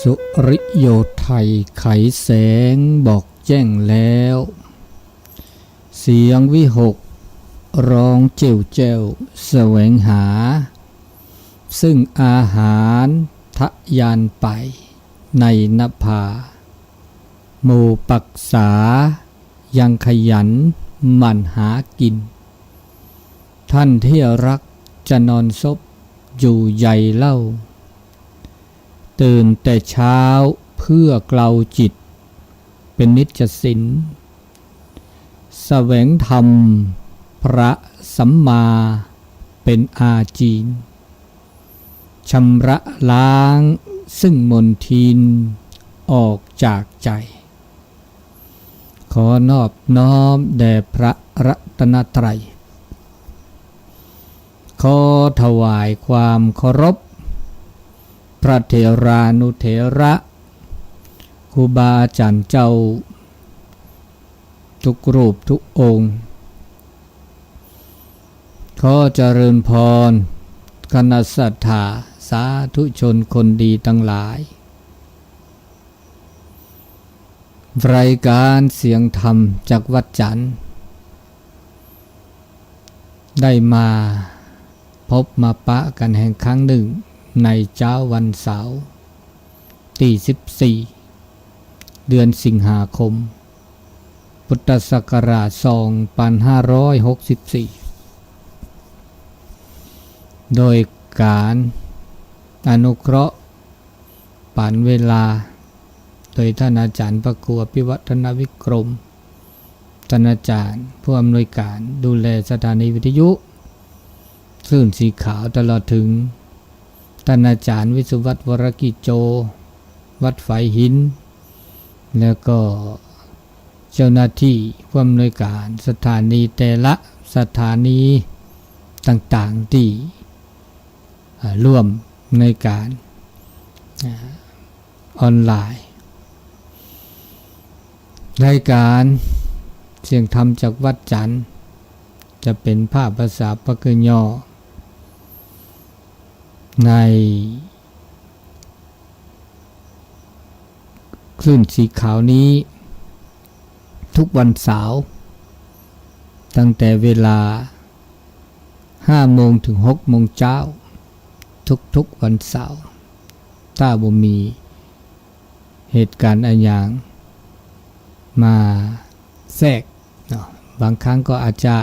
สุริโยไทยไขแสงบอกแจ้งแล้ว เสียงวิหกร้องเจ้วแจ้วแสวงหา ซึ่งอาหารทะยานไปในนภา หมู่ปักษายังขยันหมั่นหากิน ท่านที่รักจะนอนซบอยู่ใหญ่เล่า ตื่นแต่เช้าเพื่อเกลาจิตเป็นนิจสิน แสวงธรรมพระสัมมาเป็นอาจีน ชำระล้างซึ่งมลทินออกจากใจ ขอนอบน้อมแด่พระรัตนตรัย ขอถวายความเคารพ พระเถรานุเถระ ครูบาอาจารย์เจ้า ทุกรูปทุกองค์ ขอเจริญพร คณะศรัทธาสาธุชนคนดีทั้งหลาย รายการเสียงธรรมจากวัดจันทร์ ได้มาพบมาปะกันแห่งครั้งหนึ่ง ในเช้าวันเสาร์ ที่สิบสี่ เดือนสิงหาคม พุทธศักราช สองพันห้าร้อยหกสิบสี่ โดยการอนุเคราะห์ ปันเวลา โดยท่านอาจารย์พระครูอภิวัฒนวิกรม ท่านอาจารย์ผู้อำนวยการดูแลสถานีวิทยุ คลื่นสีขาว ตลอดถึง ท่านอาจารย์วิศวัตร วรกิจโจ วัดฝายหิน แล้วก็เจ้าหน้าที่ผู้อำนวยการสถานีแต่ละสถานีต่างๆที่ อ่า ร่วมในการ อ่า ออนไลน์ รายการเสียงธรรมจากวัดจันทร์ จะเป็นภาคภาษาปากเกยอ ใน คลื่นสีขาวนี้ ทุกวันเสาร์ ตั้งแต่เวลา ห้าโมงถึงหกโมงเช้า ทุกๆวันเสาร์ ถ้าบ่มีเหตุการณ์อะหยังมาแทรกเนาะ บางครั้งก็อาจจะ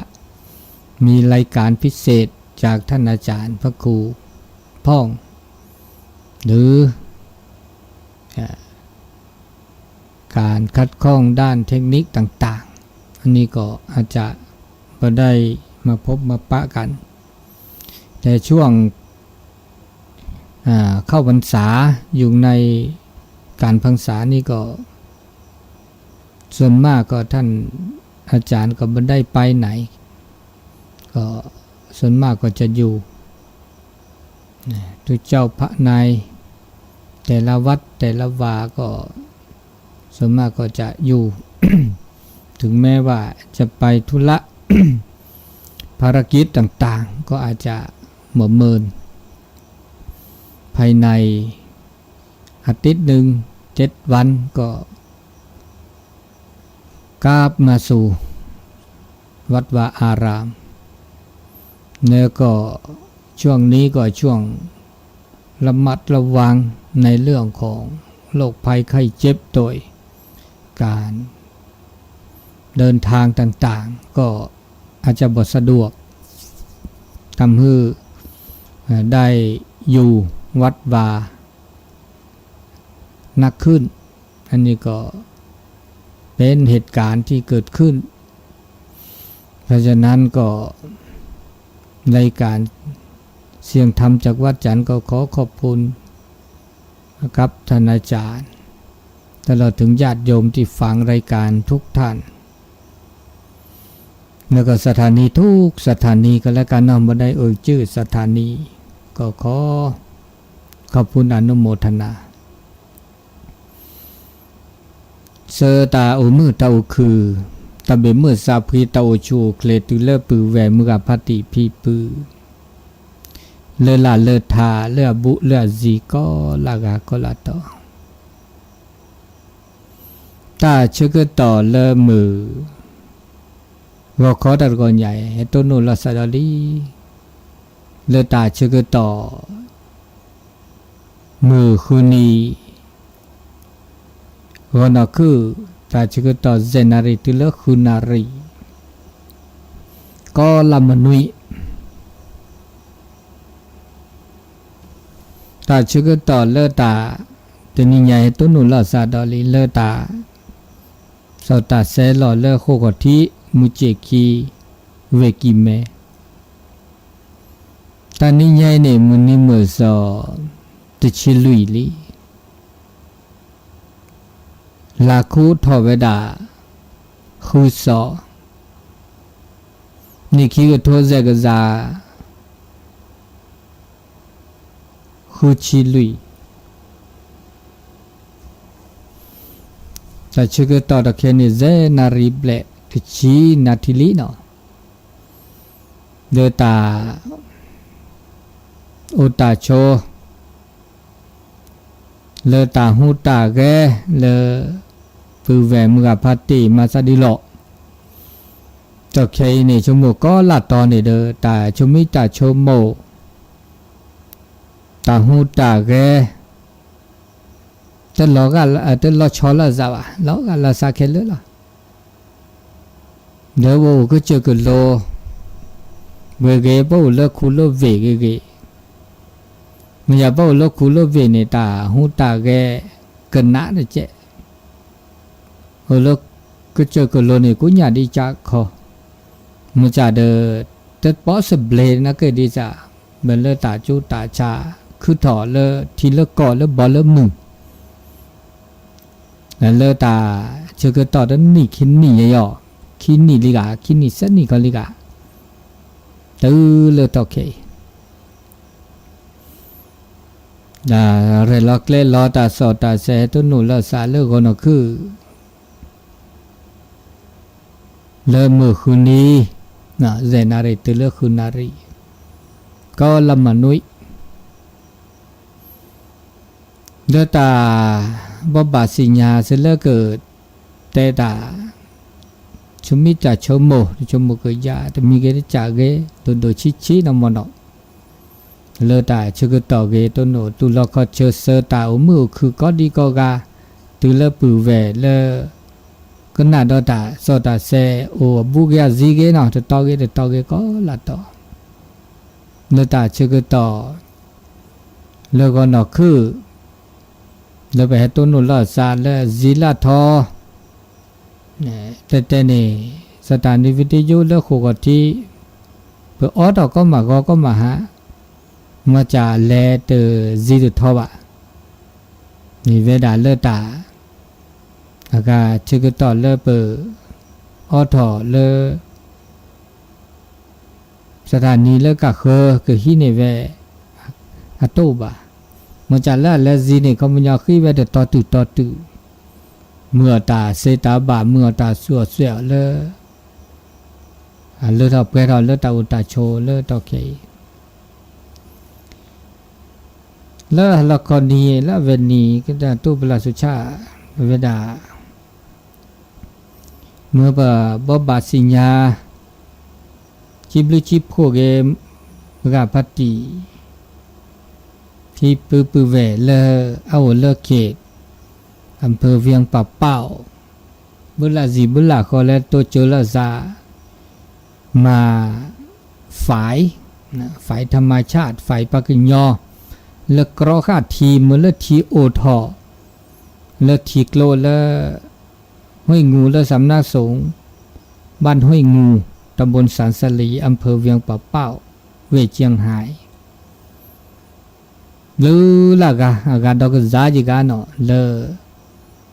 มีรายการพิเศษจากท่านอาจารย์พระครูพ่อง หรือ เอ่อ การขัดข้องด้านเทคนิคต่างๆ อันนี้ก็อาจจะบ่ได้มาพบมาปะกัน แต่ช่วง อ่า เข้าพรรษา อยู่ในการพรรษานี่ก็ ส่วนมากก็ท่านอาจารย์ก็บ่ได้ไปไหน ก็ส่วนมากก็จะอยู่ นะ ทุกเจ้าพระนาย แต่ละวัดแต่ละวาก็ ส่วนมากก็จะอยู่ ถึงแม้ว่าจะไปธุระ ภารกิจต่างๆ ก็อาจจะบ่เมิน ภายในอาทิตย์หนึ่ง เจ็ดวันก็ กลับมาสู่วัดวาอาราม แล้วก็ช่วงนี้ก็ช่วงระมัดระวังในเรื่องของโรคภัยไข้เจ็บ โดยการเดินทางต่างๆ ก็อาจจะบ่สะดวก ทำให้ เอ่อ ได้อยู่วัดวา นักขึ้น อันนี้ก็เป็นเหตุการณ์ที่เกิดขึ้น เพราะฉะนั้นก็รายการเสียงธรรมจากวัดจันทร์ก็ขอขอบคุณนะครับท่านอาจารย์ ตลอดถึงญาติโยมที่ฟังรายการทุกท่าน แล้วก็สถานีทุกสถานีก็แล้วกันเนาะ บ่ได้เอ่ยชื่อสถานี ก็ขอขอบคุณอนุโมทนา ဆၢတၢ်အိၣ်မုာ်တၢ်အိၣ်ခုၣ်, တၢ်ဘၣ်မုာ်စၢ်ဖှံတၢ်အိၣ်ဆူၣ်အိၣ်ချ့ တုၤလၢပုၢ်ဝဲၢ်မုၢ်ဂၤဖါတံၢ်ဖံဖု, လၢလၢ်လၢထး လၢအဘူးလၢအစံၤ ကိးလၢဂၤကိးလၢတီၤ, တၢ်ဆၢကတီၢ်လၢမုၢ် ဂီၤခီတၢ်တဂီၤညါအံၤ ဟဲတိၢ်နီၣ်လီၤစးဒီးလံ လၢတၢ်ဆၢကတီၢ် မုၢ်ဃုနံၤ ဂီၤနီၢ်ခုၣ် တၢ်ဆၢကတီၢ် ယဲၢ်နၣ်ရံၣ်တုၤလၢဃုနၣ်ရံၣ် ကီလၢမနွံ တၢ်ဆၢကတီၢ်လၢတၢ် တနံၤညါအံၤ ဟဲတိၢ်နီၣ်လီၤစးဒီးလံ လၢတၢ် စီၤတၢ်စဲလီၤလၢဃိာ်ခီၣ်ထံး မုၢ်စ့ၣ်ခံ ဝ့ၢ်ကံၢ်မဲ တနံၤညါအံၤန့ၣ် မုၢ်နံၤမုၢ်သီ တဆံလွံၢ်လံ. လါခူၣ်ထီၣ်ဝဲဒၣ် ဃုသီ, နံၣ်ခံကထိယဲၢ်ကယၤ ဃုဆံလွံၢ်, တၢ်ဆၢကတီၢ်တခဲအံၤန့ၣ် ယဲၢ်နၣ်ရံၣ်ဘျဲၣ် တဆံနၣ်ထံၣ်လံနီၤ, လၢတၢ် အိၣ်တၢ်ဆိး လၢတၢ်ဟူးတၢ်ဂဲၤ လၢ ပုၢ်ဝဲၢ်မုၢ်ဂၤဖါတံၢ် မၤသးဒ်လီၤ. တၢ်ခဲအံၤန့ၣ် ဆိကမိၣ်ကိးလၢတီၤန့ၣ်ဒီး တၢ်ဆိမိၣ်တၢ်ဆိကမိၣ် တၢ်ဟူးတၢ်ဂဲၤ တလီၤဂာ် တလီၤဆီလိာ်သးဘၣ်, လီၤဂာ်လိာ်သးခဲလၢာ်လီၤ. ဒီးပအိၣ်ကစၢၢ်ကလိ ဂ့ၤဂ့ၤ, ပအိၣ်လၢခူလၢဝ့ၢ်ဂ့ၤဂ့ၤ, မ့ၢ်ယၤပအိၣ်လၢခူလၢဝ့ၢ်န့ၣ် တၢ်ဟူးတၢ်ဂဲၤ ကနးတကဲး အိၣ်လၢကစၢၢ်ကလိန့ၣ် ကိးညၣ်ဒ်ကၢ်ခီ, မ့ၢ်စ့ၢ်ဒီး တပီစဘျ့နက့ၢ်ဒ်စ့ၢ် မ့ၢ်လၢတၢ်ကၠိတၢ်ဆါ ခုထီၣ်လၢထံလၢကီၢ်လၢဘီလၢမုၢ် လၢတၢ်ဆၢကတီၢ်တနံၣ်ခံနံၣ်ယဲၢ်ယီၤ, ခံနံၣ်လံဂၤ, ခံနံၣ်သၢနံၣ်ခီလံဂၤ, တုၤလၢတၢ်ခဲအံၤ တၢ်ရဲၣ်လီၤကျဲၤလီၤ တၢ်စီၣ်တၢ်ဆဲး ဟဲတိၢ်နီၣ်လီၤစးလၢဂီၤနီၢ်ခုၣ် လၢမုၢ်ဃုနံၤ ယဲၢ်နၣ်ရံၣ်တုၤလၢဃုနၣ်ရံၣ် ကီလၢမနွံ လၢတၢ် ဘိးဘၣ်သ့ၣ်ညါ သုလၢကတဲတၢ် ဆိမိၣ်တၢ်ဆိကမိၣ် တဆိကမိၣ်ကယၤ တမံၤဂ့ၤတစဲးဂ့ၤ ဒိၣ်ဒိၣ်ဆံးဆံးနီၢ်မီၢ်နီၢ် လၢတၢ်ဆၢကတီၢ်ဂ့ၤ တိၢ်နီၣ်တူၢ်လိာ်ခီၣ်ဆၢ ဆၢတၢ်အိၣ်မုာ်အိၣ်ခုၣ်ကိးဒံကိးဂၤ တုၤလၢပုၢ်ဝဲၢ်လၢ ကနၣ်ဒီးတၢ်စီၣ်တၢ်ဆဲး အိၣ်အဘူးကယၤစ့ၢ်ကီးနီၤ တတီၤဂ့ၤတတီၤဂ့ၤကိးလၢတီၤ လၢတၢ်ဆၢကတီၢ် လၢဂီၤနီၢ်ခုၣ် လၢပဟဲတိၢ်နီၣ်လီၤစးလၢအစံလၢထီ တဲတဲန့ၣ် စီၤတၢ်နံၤဝံတယိလၢဃိာ်ဂီၤထံး ပအိးထီၣ်ကီမးဂီၤကီမးဟါ မၤစၢ်လဲၤတစံတထီဘၣ် မ့ၢ်ဝဲဒၣ်လၢတၢ် အဂၤဆၢကတီၢ်လၢပ အိးထီၣ်လၢ စီၤတၢ်နံၤလၢကဃၢၤကဟံးန့ၢ်ဝဲ အတအိၣ်ဘၣ်. မၤစၢ်လၢအလဲၤစံန့ၣ် ခီပညီဃ့ဝဲတတီၤတုၤတီၤတုၤ မုာ်အီၣ်တၢ်စ့တၢ်ဘၣ် မုာ်အီၣ်တၢ်စူၢ်အီၣ်စဲးအီၤလၢ အလၢထီၣ်ပှဲၤထီၣ်လၢတၢ်အိၣ်တၢ်ဆိးလၢတီၢ်ခဲအံၤ လၢဟါလီၤခီနံၤ လၢအဝဲနံၤ ကတၢၢ်တိၢ်ပလၢ်ဆူၣ်ဆါ အဝဲဒၣ် မ့ၢ်ပဘိးဘၣ်သ့ၣ်ညါ ကံဘျုးကံဖှိၣ်က့ၤ မုၢ်ဂၤဖါတံၢ် ဖံဖုပုၢ်ဝဲၢ်လၢ အအိၣ်လၢ เขต อำเภอเวียงป่าเป้า ဘုလၢ်စံၣ်ဘုလၢ်ဃီလၢတိစၢၤလီၤစး မၤ ฝ่าย ฝ่ายธรรมชาติ ฝ่าย ပှၤကညီ လၢကြီဃာ်ထံ မ့ၢ်လၢထံအိၣ်ထီၣ် လၢထံကျိလၢ ห้วยงู လၢ สำนักสงฆ์ บ้านห้วยงู ตำบลสารสะเล อำเภอเวียงป่าเป้า เวียงเชียงหาย ဘျုးလၢ်ဂၤ အဂၤဒီးကစၢ်ယဂၤနီၤ လၢ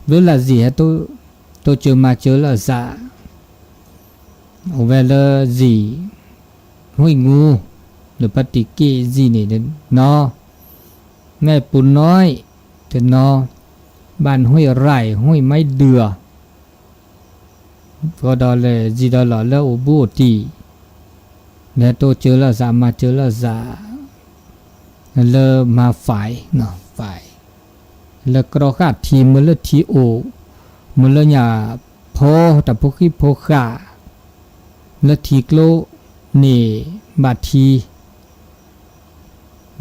ဘျုးလၢ်စံၣ်ဟဲ တိစၢၤမၤစၢၤလီၤစး အိၣ်ဝဲလၢစံၣ် ห้วยงู လၢပတံၢ်က့ၣ်စံၣ်န့ၣ်နီၤ แม่ปูน้อย တနီၤ บ้านห้วยไร่ ห้วยไม้เดือ ဃီဒီးလဲၤစံၣ်ဒီးလီၢ်လၢအိၣ်ဘူးအိၣ်တံၢ် လဲၤတိစၢၤလီၤစး မၤစၢၤလီၤစး လၢမၤ ฝ่าย ฝ่าย လၢကြီဃာ်ထံ မ့ၢ်လၢထံအိၣ် မုၢ်လၢညၣ်ဖိ တၢ်ဖိဃံဖိဃာ် လၢထံကျိန့ၣ် ဘၣ်ထံ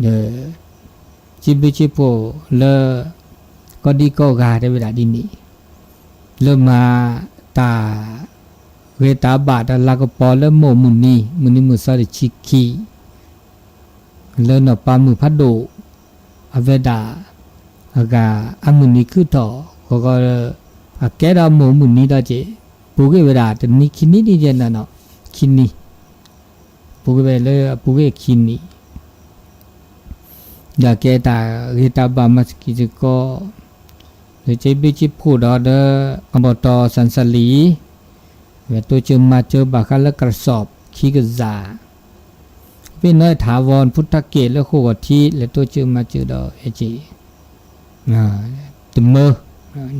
ဒီး စံးဘျုးစံးဖှိၣ်လၢ ကီၢ်ဒံကီၢ်ဂၤတဲဝဲဒၣ်ဒ်န့ၣ် လၢမၤတၢ်ဂ့ၤတၢ်ဘၣ် တၢ်လၤကပီၤလၢမိၢ်မုၢ်နံၤ မုၢ်နံၤမုၢ်သီတဆံခံ လၢနီၢ်ပၤမုၣ်ဖးဒိၣ် အဝဲဒၣ် အဂၤအမုၢ်နံၤခုၣ်ထီၣ် ဂီၤဂီၤ အကဲဒီးမိၢ်မုၢ်နံၤဒီးက့ၤ ပူၤကွံာ်ဝဲဒၣ်တနံၤခံနံၤဒ်ယဲနီၢ်နီၢ် ခံနံၤ ပူၤကွံာ်ဝဲလၢအပူၤကွံာ်ခံနံၤ ဒီးကဲတၢ်ဂ့ၤတၢ်ဘၣ်မၤသကိးသကိး လၢစံးဘျုးစံးဖှိၣ်ဒီး ဒီးအဘီတီၢ်စၣ်စၣ်လံ ဝဲတိစၢၤမၤစၢၤဘၣ်ဃးလၢကရၢၢ်စီၣ်ခံကစၢ် ဖဲနီၢ်ထးဝီနဖုထးက့ၣ်လၢဃိာ်ဂီၤထံး လဲၤတိစၢၤမၤစၢၤဒီး အဲၣ်က့ၤ တမၢ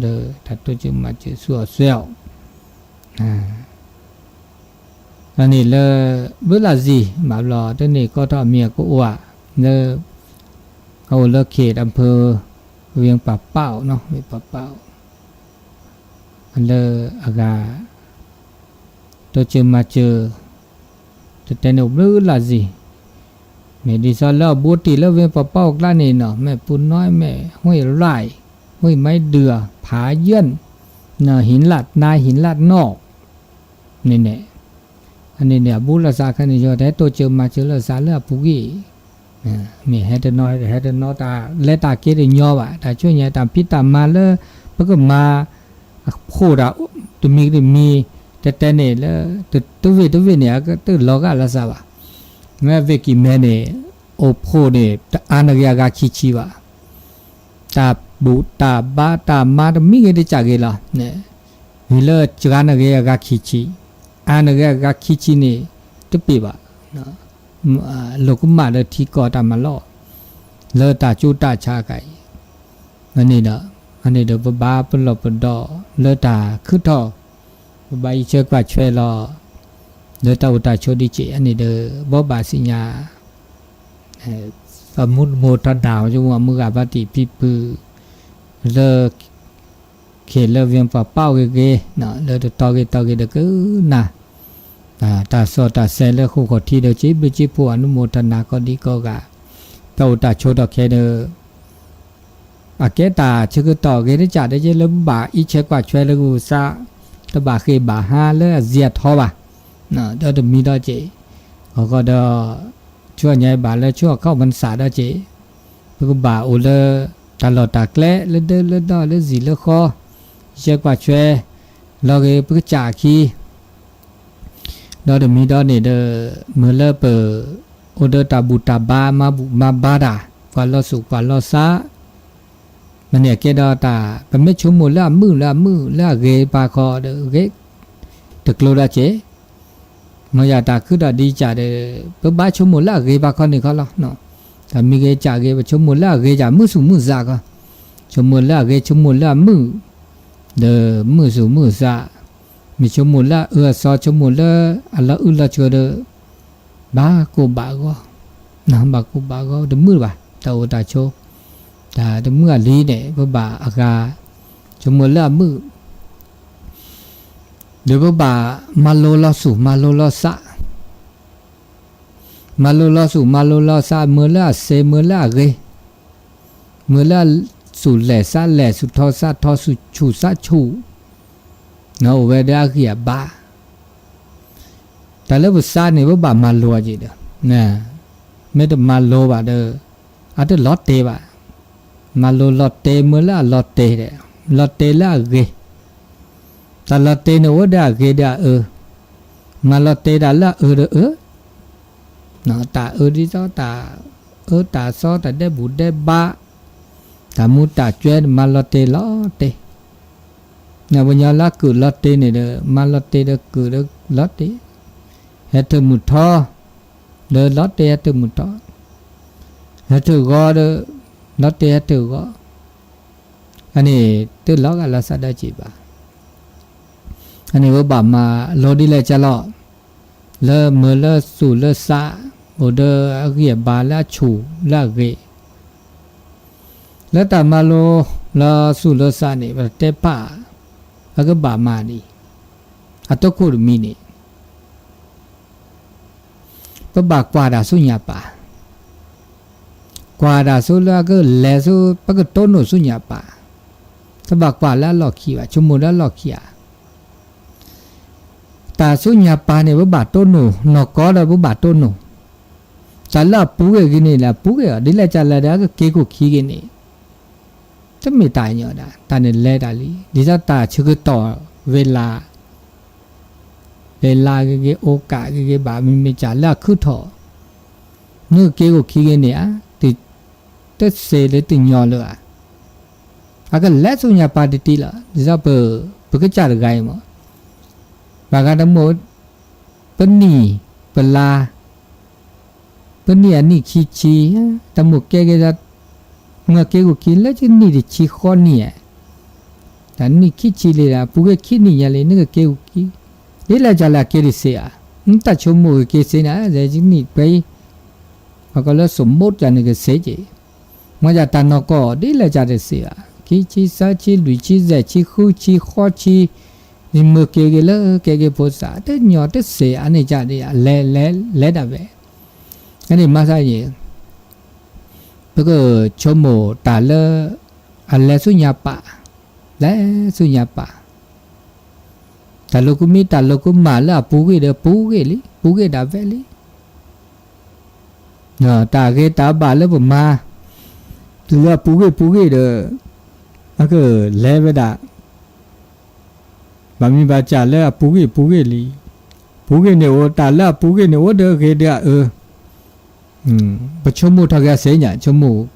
ဒီးတၢ်တိစၢၤမၤစၢၤဆူအီၤစွဲအီၤ န့ၣ်လၢ ဘုလၢ်စံၣ် ဘၣ်ဘျီ တန့ၢ်ကီထီၣ်အမံၤအကအိၣ်ဧါ လၢ အအိၣ်လၢ เขตอำเภอ ဝ့ၢ်ပၤပာ်အီၤနီၤ ဝ့ၢ်ပၤပာ်အီၤ လၢအဂၤ တိစၢၤမၤစၢၤ တတဲန့ၣ်အိၣ်ဘျုးလၢ်စံၣ် မ့ၢ်ဒ်သိးလၢအဘူးတံၢ်လၢဝ့ၢ်ပၤပာ်အီၤကျါန့ၣ်နီၤ မ့ၢ်ပူၤနီၢ် မ့ၢ် ห้วยไร่ ห้วยไม้เดือ ผาเยื่อน หินลาดนา หินลาดนอก န့ၣ်န့ၣ် အန့ၣ်န့ၣ် အဘူးလီၤသးခါန့ၣ် ယတဲတိစၢၤမၤစၢၤလီၤသးလၢအပူၤကွံာ် မ့ၢ်ဟဲတနီၤ ဟဲတနီၤတၢ်လဲၤတၢ်က့ၤတညီဘၣ် တၢ်ဆိၣ်ညါတၢ်ဖံးတၢ်မၤလၢ ပကမၤ အဖှိၣ်တၢ် တမံၤတမံၤ တဲတဲန့ၣ်လၢ တဝ့ၢ်တဝ့ၢ်န့ၣ် အတလီၤဂာ်လီၤသးဘၣ် မ့ၢ်ဝ့ၢ်ကံၢ်မဲန့ၣ် အိၣ်ဖှိၣ်န့ၣ် တအါန့ၢ်ဂ့ၤအဂၤခံဆံဘၣ် တၢ်ဘူၣ်တၢ်ဘါတၢ်မါတမံၤဂ့ၤတကးဂ့ၤလီၤ မ့ၢ်လၢစှၤန့ၢ်ဂ့ၤအဂၤခံဆံ အါန့ၢ်ဂ့ၤအဂၤခံဆံန့ၣ် တပ့ၢ်ဘၣ် လိာ်ကမၣ်ဒီးထံကီၢ်တၢ်မၤလီၢ် လၢတၢ်ကၠိတၢ်ဆါခါအံၤ အန့ၣ်ဒီး အန့ၣ်ဒီးပဘၣ်ပလီၢ်ပဒီလၢတၢ်ခုထီၣ် ပဘၣ်အံးဆၢကွၢ်ဆၢလီၤ လၢတၢ်အိၣ်တၢ်ဆိးဒ်က့ၢ် အန့ၣ်ဒီး ဘီဘၣ်သ့ၣ်ညါ အမူတမူထီဒါ ယမူအမုၢ်ဂၤဘၣ်တံၢ်ဖံဖု လၢ ခ့ၣ်လၢဝ့ၢ်ပှၤပာ်အီၤဂ့ၤဂ့ၤ လၢတတီၤဂ့ၤတီၤဂ့ၤဒီးကနၣ် တၢ်စီၣ်တၢ်ဆဲးလၢဃိာ်ခီၣ်ထံးဒီး စံးဘျုးစံးဖှိၣ်အနုမော်တနာ ကီၢ်ဒံကီၢ်ဂၤ တၢ်အိၣ်တၢ်ဆိးထီၣ်ခဲဒီး အကဲတၢ်ဆၢကတီၢ်ဂ့ၤတကးဒီး ယဲလၢပဘၣ်အံးဆၢကွၢ်ဆၢလၢကစၢ် တဘၣ်ဃ့ၢ်ဘၣ်ဟါလၢအစံးအထီဘၣ် ဒီးတမံၤဒီးက့ၢ် အဃိဒီး ဆူညါဘၣ်လၢဆူအခီၣ်မနစၢ်ဒီးက့ၢ် ပကဘၣ်အိၣ်လၢ တၢ်လီၢ်တၢ်ကျဲလၢဒၢလၢဒီလၢစံၣ်လၢဃီ ယဲကွၢ်ဆွဲ လီၤဂ့ၤပကစၢ်အခံ ဒီးတမံၤဒီးန့ၣ်ဒီး မ့ၢ်လၢပ အိၣ်ဒီးတၢ်ဘူၣ်တၢ်ဘါ မၤဘူၣ်မၤဘါတၢ် ကွၢ်လီၤသူၣ်ကွၢ်လီၤသး မ့ၢ်န့ၣ်ကဲဒီးတၢ် ပမ့ၢ်ဆိကမိၣ်လၢအမုာ်လၢအမုာ်လၢအဂ့ၤပၤခီဒီး ဂ့ၤတကျိၤဒီးက့ၢ် မ့ၢ်ယတၢ်ခုထီၣ်ဒ်ကၢ်ဒီး ပဘၣ်ဆိကမိၣ်လၢအဂ့ၤပၤခီန့ၣ်ခီလီၤ. တၢ်မံၤဂ့ၤကၢ်ဂ့ၤ ပဆိကမိၣ်လၢအဂ့ၤကၢ် မုာ်သူၣ်မုာ်သးခီ, ဆိကမိၣ်လၢအဂ့ၤ ဆိကမိၣ်လၢအမုာ် ဒီးမုာ်သူၣ်မုာ်သး, မ့ၢ်ဆိကမိၣ်လၢအအၢအသီ ဆိကမိၣ်လၢအလီၤအုၣ်လီၤဆိးဒီး ဘၣ်ကိၢ်ဘၣ်ဂီၢ်, ဘၣ်ကိၢ်ဘၣ်ဂီၢ် တမုာ်ဘၣ် တၢ်အိၣ်တၢ်ဆိး, တၢ်တမုာ်အလံၤန့ၣ် ပဘၣ်အဂၤ ဆိကမိၣ်လၢအမုာ် ဒီးပဘၣ်မၤလိလီၤသူၣ် မၤလိလီၤသး, မၤလိလီၤသူၣ် မၤလိလီၤသး မ့ၢ်လၢအစ့ မ့ၢ်လၢအဂ့ၤ, မ့ၢ်လၢသူၣ်လဲၢ်သးလဲၢ် သူၣ်ထီသးထီ သူၣ်ဆူၣ်သးဆူၣ်, အိၣ်ဝဲဒီးအဂံၢ်အဘါ တၢ်လၢပသးန့ၣ် ပဘၣ်မၤလိအီၤက့ၤဒီး, မ့ၢ်တမၤလိဘၣ်ဒီး အတလီၤတဲာ်ဘၣ်. မၤလိလီၤတဲာ် မ့ၢ်လၢအလီၤတဲာ်ဒီး လီၤတဲာ်လၢအဂ့ၤ, တၢ်လီၤတဲာ်န့ၣ်အိၣ်ဒီးအဂ့ၤဒီးအအၢ, မၤလီၤတဲာ်တၢ်လၢအအၢဒီးအၢ တၢ်အၢဒ်သိး တၢ်အၢတၢ်သီ တၢ်ဒဲးဘူၣ်ဒဲးဘါ, တၢ်မူတၢ်ကွဲ မၤလီၤတဲာ်လီၤတဲာ်, ပှၤကညီလၢအကုၢ်လီၤတဲာ်န့ၣ်ဒီး မၤလီၤတဲာ်ဒီးကုၢ်ဒီးလီၤတဲာ်, ဟဲထၢၣ်မုၢ်ထီ ဒီးလီၤတဲာ်ဟဲထၢၣ်မုၢ်ထီ, ဟဲထၢၣ်ဂီၤဒီး လီၤတဲာ်ဟဲထၢၣ်ဂီၤ, အန့ၣ်တလီၤဂာ်လီၤသးဒီးက့ၤဘၣ်. အန့ၣ်ပဘၣ်မၤလိဒ်လဲၣ်ကလီၤ လၢမ့ၢ်လၢသူၣ်လၢသး အိၣ်ဒီးအဂံၢ်အဘါလၢအဆူၣ်လၢအဂ့ၤ, လၢတၢ်မၤလိလၢသူၣ်လၢသးန့ၣ် ပတဲပာ် ပကဘၣ်မၤဒ်အံၤ, အတခိၣ်တမံၤန့ၣ် ပဘၣ်ကွၢ်တၢ်ဆူညါပၤ, ကွၢ်တၢ်ဆူလၢအကလဲၤဆူ ပကတိၢ်နီၣ်ဆူညါပၤ, တဘၣ်ကွၢ်လၢအလီၢ်ခံဘၣ်, ဆိကမိၣ်လၢအလီၢ်ခံဧါ. တၢ်ဆူညါပၤန့ၣ် ပဘၣ်တိၢ်နီၣ် နီၢ်ကီၢ်ဒီးပဘၣ်တိၢ်နီၣ်, တၢ်လၢအပူၤကွံာ်ဂ့ၤန့ၣ် လၢအပူၤကွံာ်အီၤ ဒ်လဲၣ်ကလဲၣ်ဒီး အကက့ၤခိၣ်ခံဂ့ၤန့ၣ် တမ့ၢ်တၢ်ညီဒၣ် တၢ်န့ၣ်လဲၤတၢ်လံ, ဒ်သိးတၢ်ဆၢကတီၢ်ဝဲလၢ ဝဲလၢဂ့ၤဂ့ၤ အိၣ်ကးဂ့ၤဂ့ၤဘၣ် မ့မ့ၢ်ကလဲၣ်လၢအခုၣ်ထီၣ်, နကက့ၤခိၣ်ခံဂ့ၤန့ၣ်ဧါ, တစဲးလၢတညီလၢၤဧါ. အကလဲၤဆူညါပၤတတံၢ်လီၤ, ဒ်သိးပ ပကစၢ်တဂၤအံၤမး, ဘၣ်ဃးတမိၣ် ပနံၣ် ပလါ ပနံၣ်အနံၣ်ခံဆံ, တၢ်မိၣ်ကဲက့ၤ မ့ၢ်က့ၤခိၣ်ခံလၢနံၣ်တဆံဃီနံၣ်ဧါ, တၢ်နံၣ်ခံဆံလံဒီး ပူၤကွံာ်ခံနံၣ်ညါလံ နကက့ၤခိၣ်ခံ, ဒ်လဲၣ်ကလဲၣ်က့ၤတစဲးဧါ, နတၢ်ဆိကမိၣ်ကက့ၤစ့နၤ နံၣ်ပှဲၤအံၤ, ပှၤကိးလၢစိာ်မိၣ်တၢ်နကစ့က့ၤ, မ့ၢ်ဒ်တၢ်နီၢ်ကီၢ် ဒ်လဲၣ်ကလဲၣ်တစဲးဧါ, ခံဆံ သၢဆံ လွံၢ်ဆံ ယဲၢ်ဆံ ဃုဆံ ဃိးဆံ မ့ၢ်က့ၤက့ၤလၢကဲက့ၤဖိစး တညီတစဲးအါန့ၢ်ကဒီး အလဲၤလဲၤလဲၤဒၣ်ဝဲ, အန့ၣ်မၤသးအံၤ ပကဆိကမိၣ်တၢ်လၢ အလဲၤဆူညါပၤ, လဲၤဆူညါပၤ, တၢ်လိာ်ကမံ တၢ်လိာ်ကမၣ်လၢအပူၤကွံာ်ဒီး ပူၤကွံာ်လံ ပူၤကွံာ်ဒၣ်ဝဲလံ တၢ်ဂ့ၤတၢ်ဘၣ်လၢပမၤ တုၤလၢအပူၤကွံာ်ပူၤကွံာ်ဒီး အကလဲၤဝဲဒၣ် ဘၣ်မံဘၣ်စၢ်လၢအပူၤကွံာ်ပူၤကွံာ်လံ. ပူၤကွံာ်န့ၣ်အိၣ် တၢ်လၢအပူၤကွံာ်န့ၣ်အိၣ်ဒီးအဂ့ၤဒီးအအၢ ပဆိကမိၣ်ထီၣ်က့ၤအစ့ၢ်ညါ ဆိကမိၣ်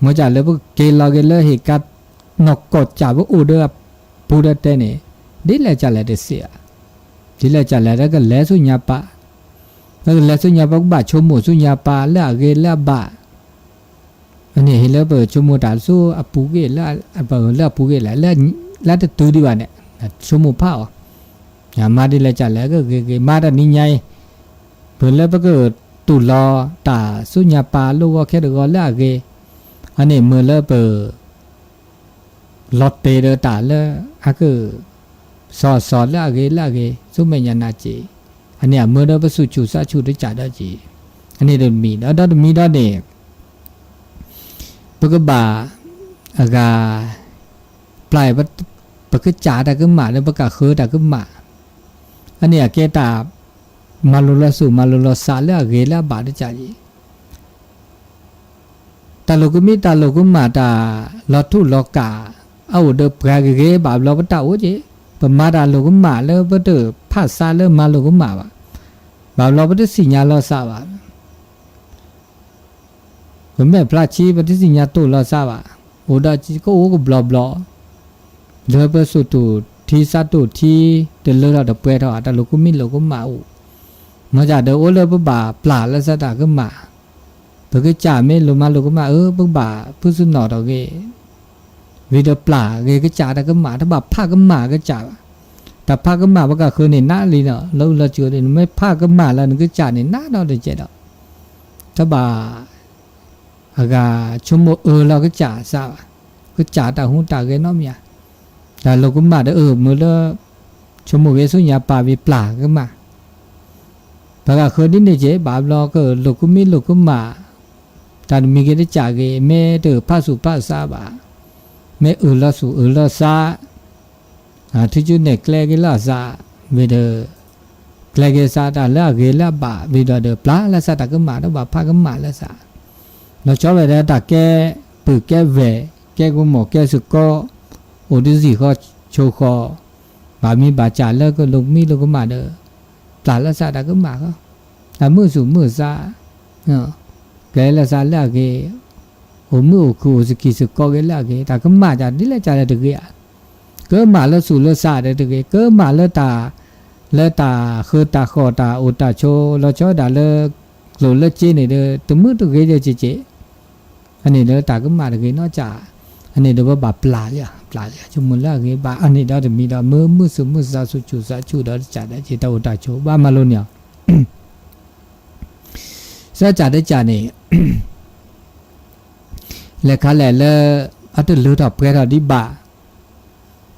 မ့ၢ်စၢ်လၢပကက့ၤလီၤက့ၤလၢဟ့ၣ်ကါ နီၢ်ကီၢ်စၢ်ပအိၣ်ဒီးအပူၤဒီးတဲန့ၣ် ဒ်လဲၣ်ကလဲၣ်တစဲးဧါ. ဒ်လဲၣ်ကလဲၣ်လၢကလဲၤဆူညါပၤ, လၢကလဲၤဆူညါပၤ ကဘၣ်ဆိကမိၣ်ဆူညါပၤလၢအဂ့ၤလၢအဘၣ် အန့ၣ်ဟ့ၣ်လၢပဆိကမိၣ်တၢ်ဆူအပူၤကွံာ်လၢ လၢအပူၤကွံာ်လၢ လၢတတုၤဒံးဘၣ်န့ၣ် ဆိကမိၣ်ဖးအီၤ, မၤဒ်လဲၣ်ကလဲၣ်ကဂ့ၤဂ့ၤ မၤတၢ်နံၤညါအံၤ ပလၢပကတူၢ်လီၤတၢ်ဆူညါပၤလိၣ်ဂီၤခဲတဂီၤလၢအဂ့ၤ, အန့ၣ်မ့ၢ်လၢပ လီၤတဲာ်ဒီးတၢ်လၢအက စီၤစီၤလၢအဂ့ၤလၢအဂ့ၤ ဆူမဲာ်ညါနၤက့ၤ, အန့ၣ်အမၢဒီးပဆူၣ်ဆူၣ်သးဆူၣ်တကးဒီးက့ၤ, အန့ၣ်တမံၤဒီး ဒီတမံၤဒီးန့ၣ် ပကဘၣ် အဂၤ ပျၢ် ပကစၢ်တၢ်ကမၣ်ဒီးပကဃၢၤတၢ်ကမၣ်, အန့ၣ်အကဲတၢ် မၤလိာ်လီၤဆူၣ်မၤလိာ်လီၤစးလၢအဂ့ၤလၢအဘၣ်တကးက့ၤ တၢ်လိာ်ကမံ တၢ်လိာ်ကမၣ် တၢ်လီၤထူၣ်လီၤကၣ် အအိၣ်ဒီးပှၤဂ့ၤဂ့ၤ ဘၣ်ဘျီပတၢ်အိၣ်က့ၤ, ပမၤတၢ်လိာ်ကမၣ်လၢပတဖးဆါလၢမၤလိာ်ကမၣ်ဘၣ်, ဘၣ်ဘျီပတသ့ၣ်ညါလီၤစးဘၣ်, ပမဲာ်ဖျါဆံ ပတသ့ၣ်ညါတိၢ်လီၤစးဘၣ်, အိၣ်ဒီးကအိၣ်ကဘျီဘျီ လၢပစိာ်တူၢ်ထံစးတူၢ်ထံ တလၢထီၣ်တပှဲၤထီၣ် တၢ်လိာ်ကမံလိာ်ကမၣ်အိၣ်, မ့ၢ်တၢ်ဒီးအိၣ်လၢပဘၣ်ပျၢ်လၢစးတၢ်ကမၣ်, ပကစၢ်မ့ၢ်လိာ်မၤလိာ်ကမၣ်အၢ ပကဘၣ်ဖုစနီၣ်ထီၣ်ဂ့ၤ, ဝံၤဒီးပျၢ်ဂ့ၤကစၢ်တၢ်ကမၣ် တဘၣ်ဖးကမၣ်ကစၢ်ဘၣ်, တၢ်ဖးကမၣ်ပကဃၢၤန့ၣ်နးလံနီၤ လီၤအုၣ်လီၤစူၤန့ၣ် နမ့ၢ်ဖးကမၣ်လၢနကစၢ်န့ၣ် နးဒီးတကဲးဒီး, တဘၣ် အဂၤဆိကမိၣ်အၢလီၤကစၢ်စးဘၣ်, ကစၢ်တၢ်ဟူးတၢ်ဂဲၤနီတမံၤဧါ, တၢ်လိာ်ကမၣ်ဒီးအၢမ့ၢ်လၢ ဆိကမိၣ်ဂ့ၤဆူညါပာ်ဝံၤပျၢ်ကမၣ်, ပှၤဂၤဃၢၤဒ်န့ၣ်က့ၤ ဘၣ်ဘျီကလိာ်ကမံလိာ်ကမၣ်, တၢ်တမံၤဂ့ၤတကးဂ့ၤ မ့ၢ်တဖးဆူၣ်ဖးစးဘၣ်, မ့ၢ်အၢၣ်လီၤဆူၣ်အၢၣ်လီၤစး ထံကၠူနဲၣ်ကျဲက့ၤလၢအစး, ဝံၤဒီး ကျဲက့ၤစးတၢ်လၢအဂ့ၤလၢအဘၣ် ဝံၤဒီးဒီးပျၢ်လၢစးတၢ်ကမၣ် တဘၣ်ဖးကမၣ်လၢစး, လီၤဆီဝဲဒၣ်တၢ်ကဲပုၢ်ကဲဝဲၢ် ကဲကမီၤကဲစ့ၢ်ကီး, အိၣ်တံၤသံၣ်ဃီဆိၣ်ဃီ, ဘၣ်မံဘၣ်စၢ်လၢကလိာ်ကမံလိာ်ကမၣ်ဒီး ပျၢ်လၢစးတၢ်ကမၣ်ဃီ, တၢ်မုာ်ဆူၣ်မုာ်စး ကျဲလၢစးလၢအဂ့ၤ, အိၣ်မုာ်အိၣ်ခုၣ်အိၣ်စကံၢ်စကီးက့ၤလၢအဂ့ၤ, တၢ်ကမၣ်ဒ်လဲၣ်ကလဲၣ်တဂ့ၤဧါ, ကမၣ်လၢဆူၣ်လၢစးဒီးတဂ့ၤ, ကမၣ်လၢတၢ် လၢတၢ်ဃၢတၢ်ဃီၣ်တၢ်အိၣ်တၢ်ဆိး လီၤဆီဒၣ်လၢ ကျိၣ်လၢစ့န့ၣ်ဒီး တမုာ်တဂ့ၤကဲကဲး, အန့ၣ်ဒီးတၢ်ကမၣ်တဂ့ၤနီတကး, အန့ၣ်ဒီးပဘၣ်ပျၢ်လံ, ပျၢ်လံ ဆိကမိၣ်လၢအဂ့ၤဘၣ်, အန့ၣ်ဒီးတမံၤဒီး မ့ၢ်မုာ်ဆူၣ်မုာ်စးဆူၣ်ဆူၣ်စးဆူၣ်ဒီးတကးဒီးက့ၤ တၢ်အိၣ်တၢ်ဆိး ဘၣ်မၤလိန့ၣ်လီၤ. စးတၢ်တကးန့ၣ် လဲၤခါလဲၣ်လၢ အတလၢထီၣ်ပှဲၤထီၣ်ဒံးဘၣ်,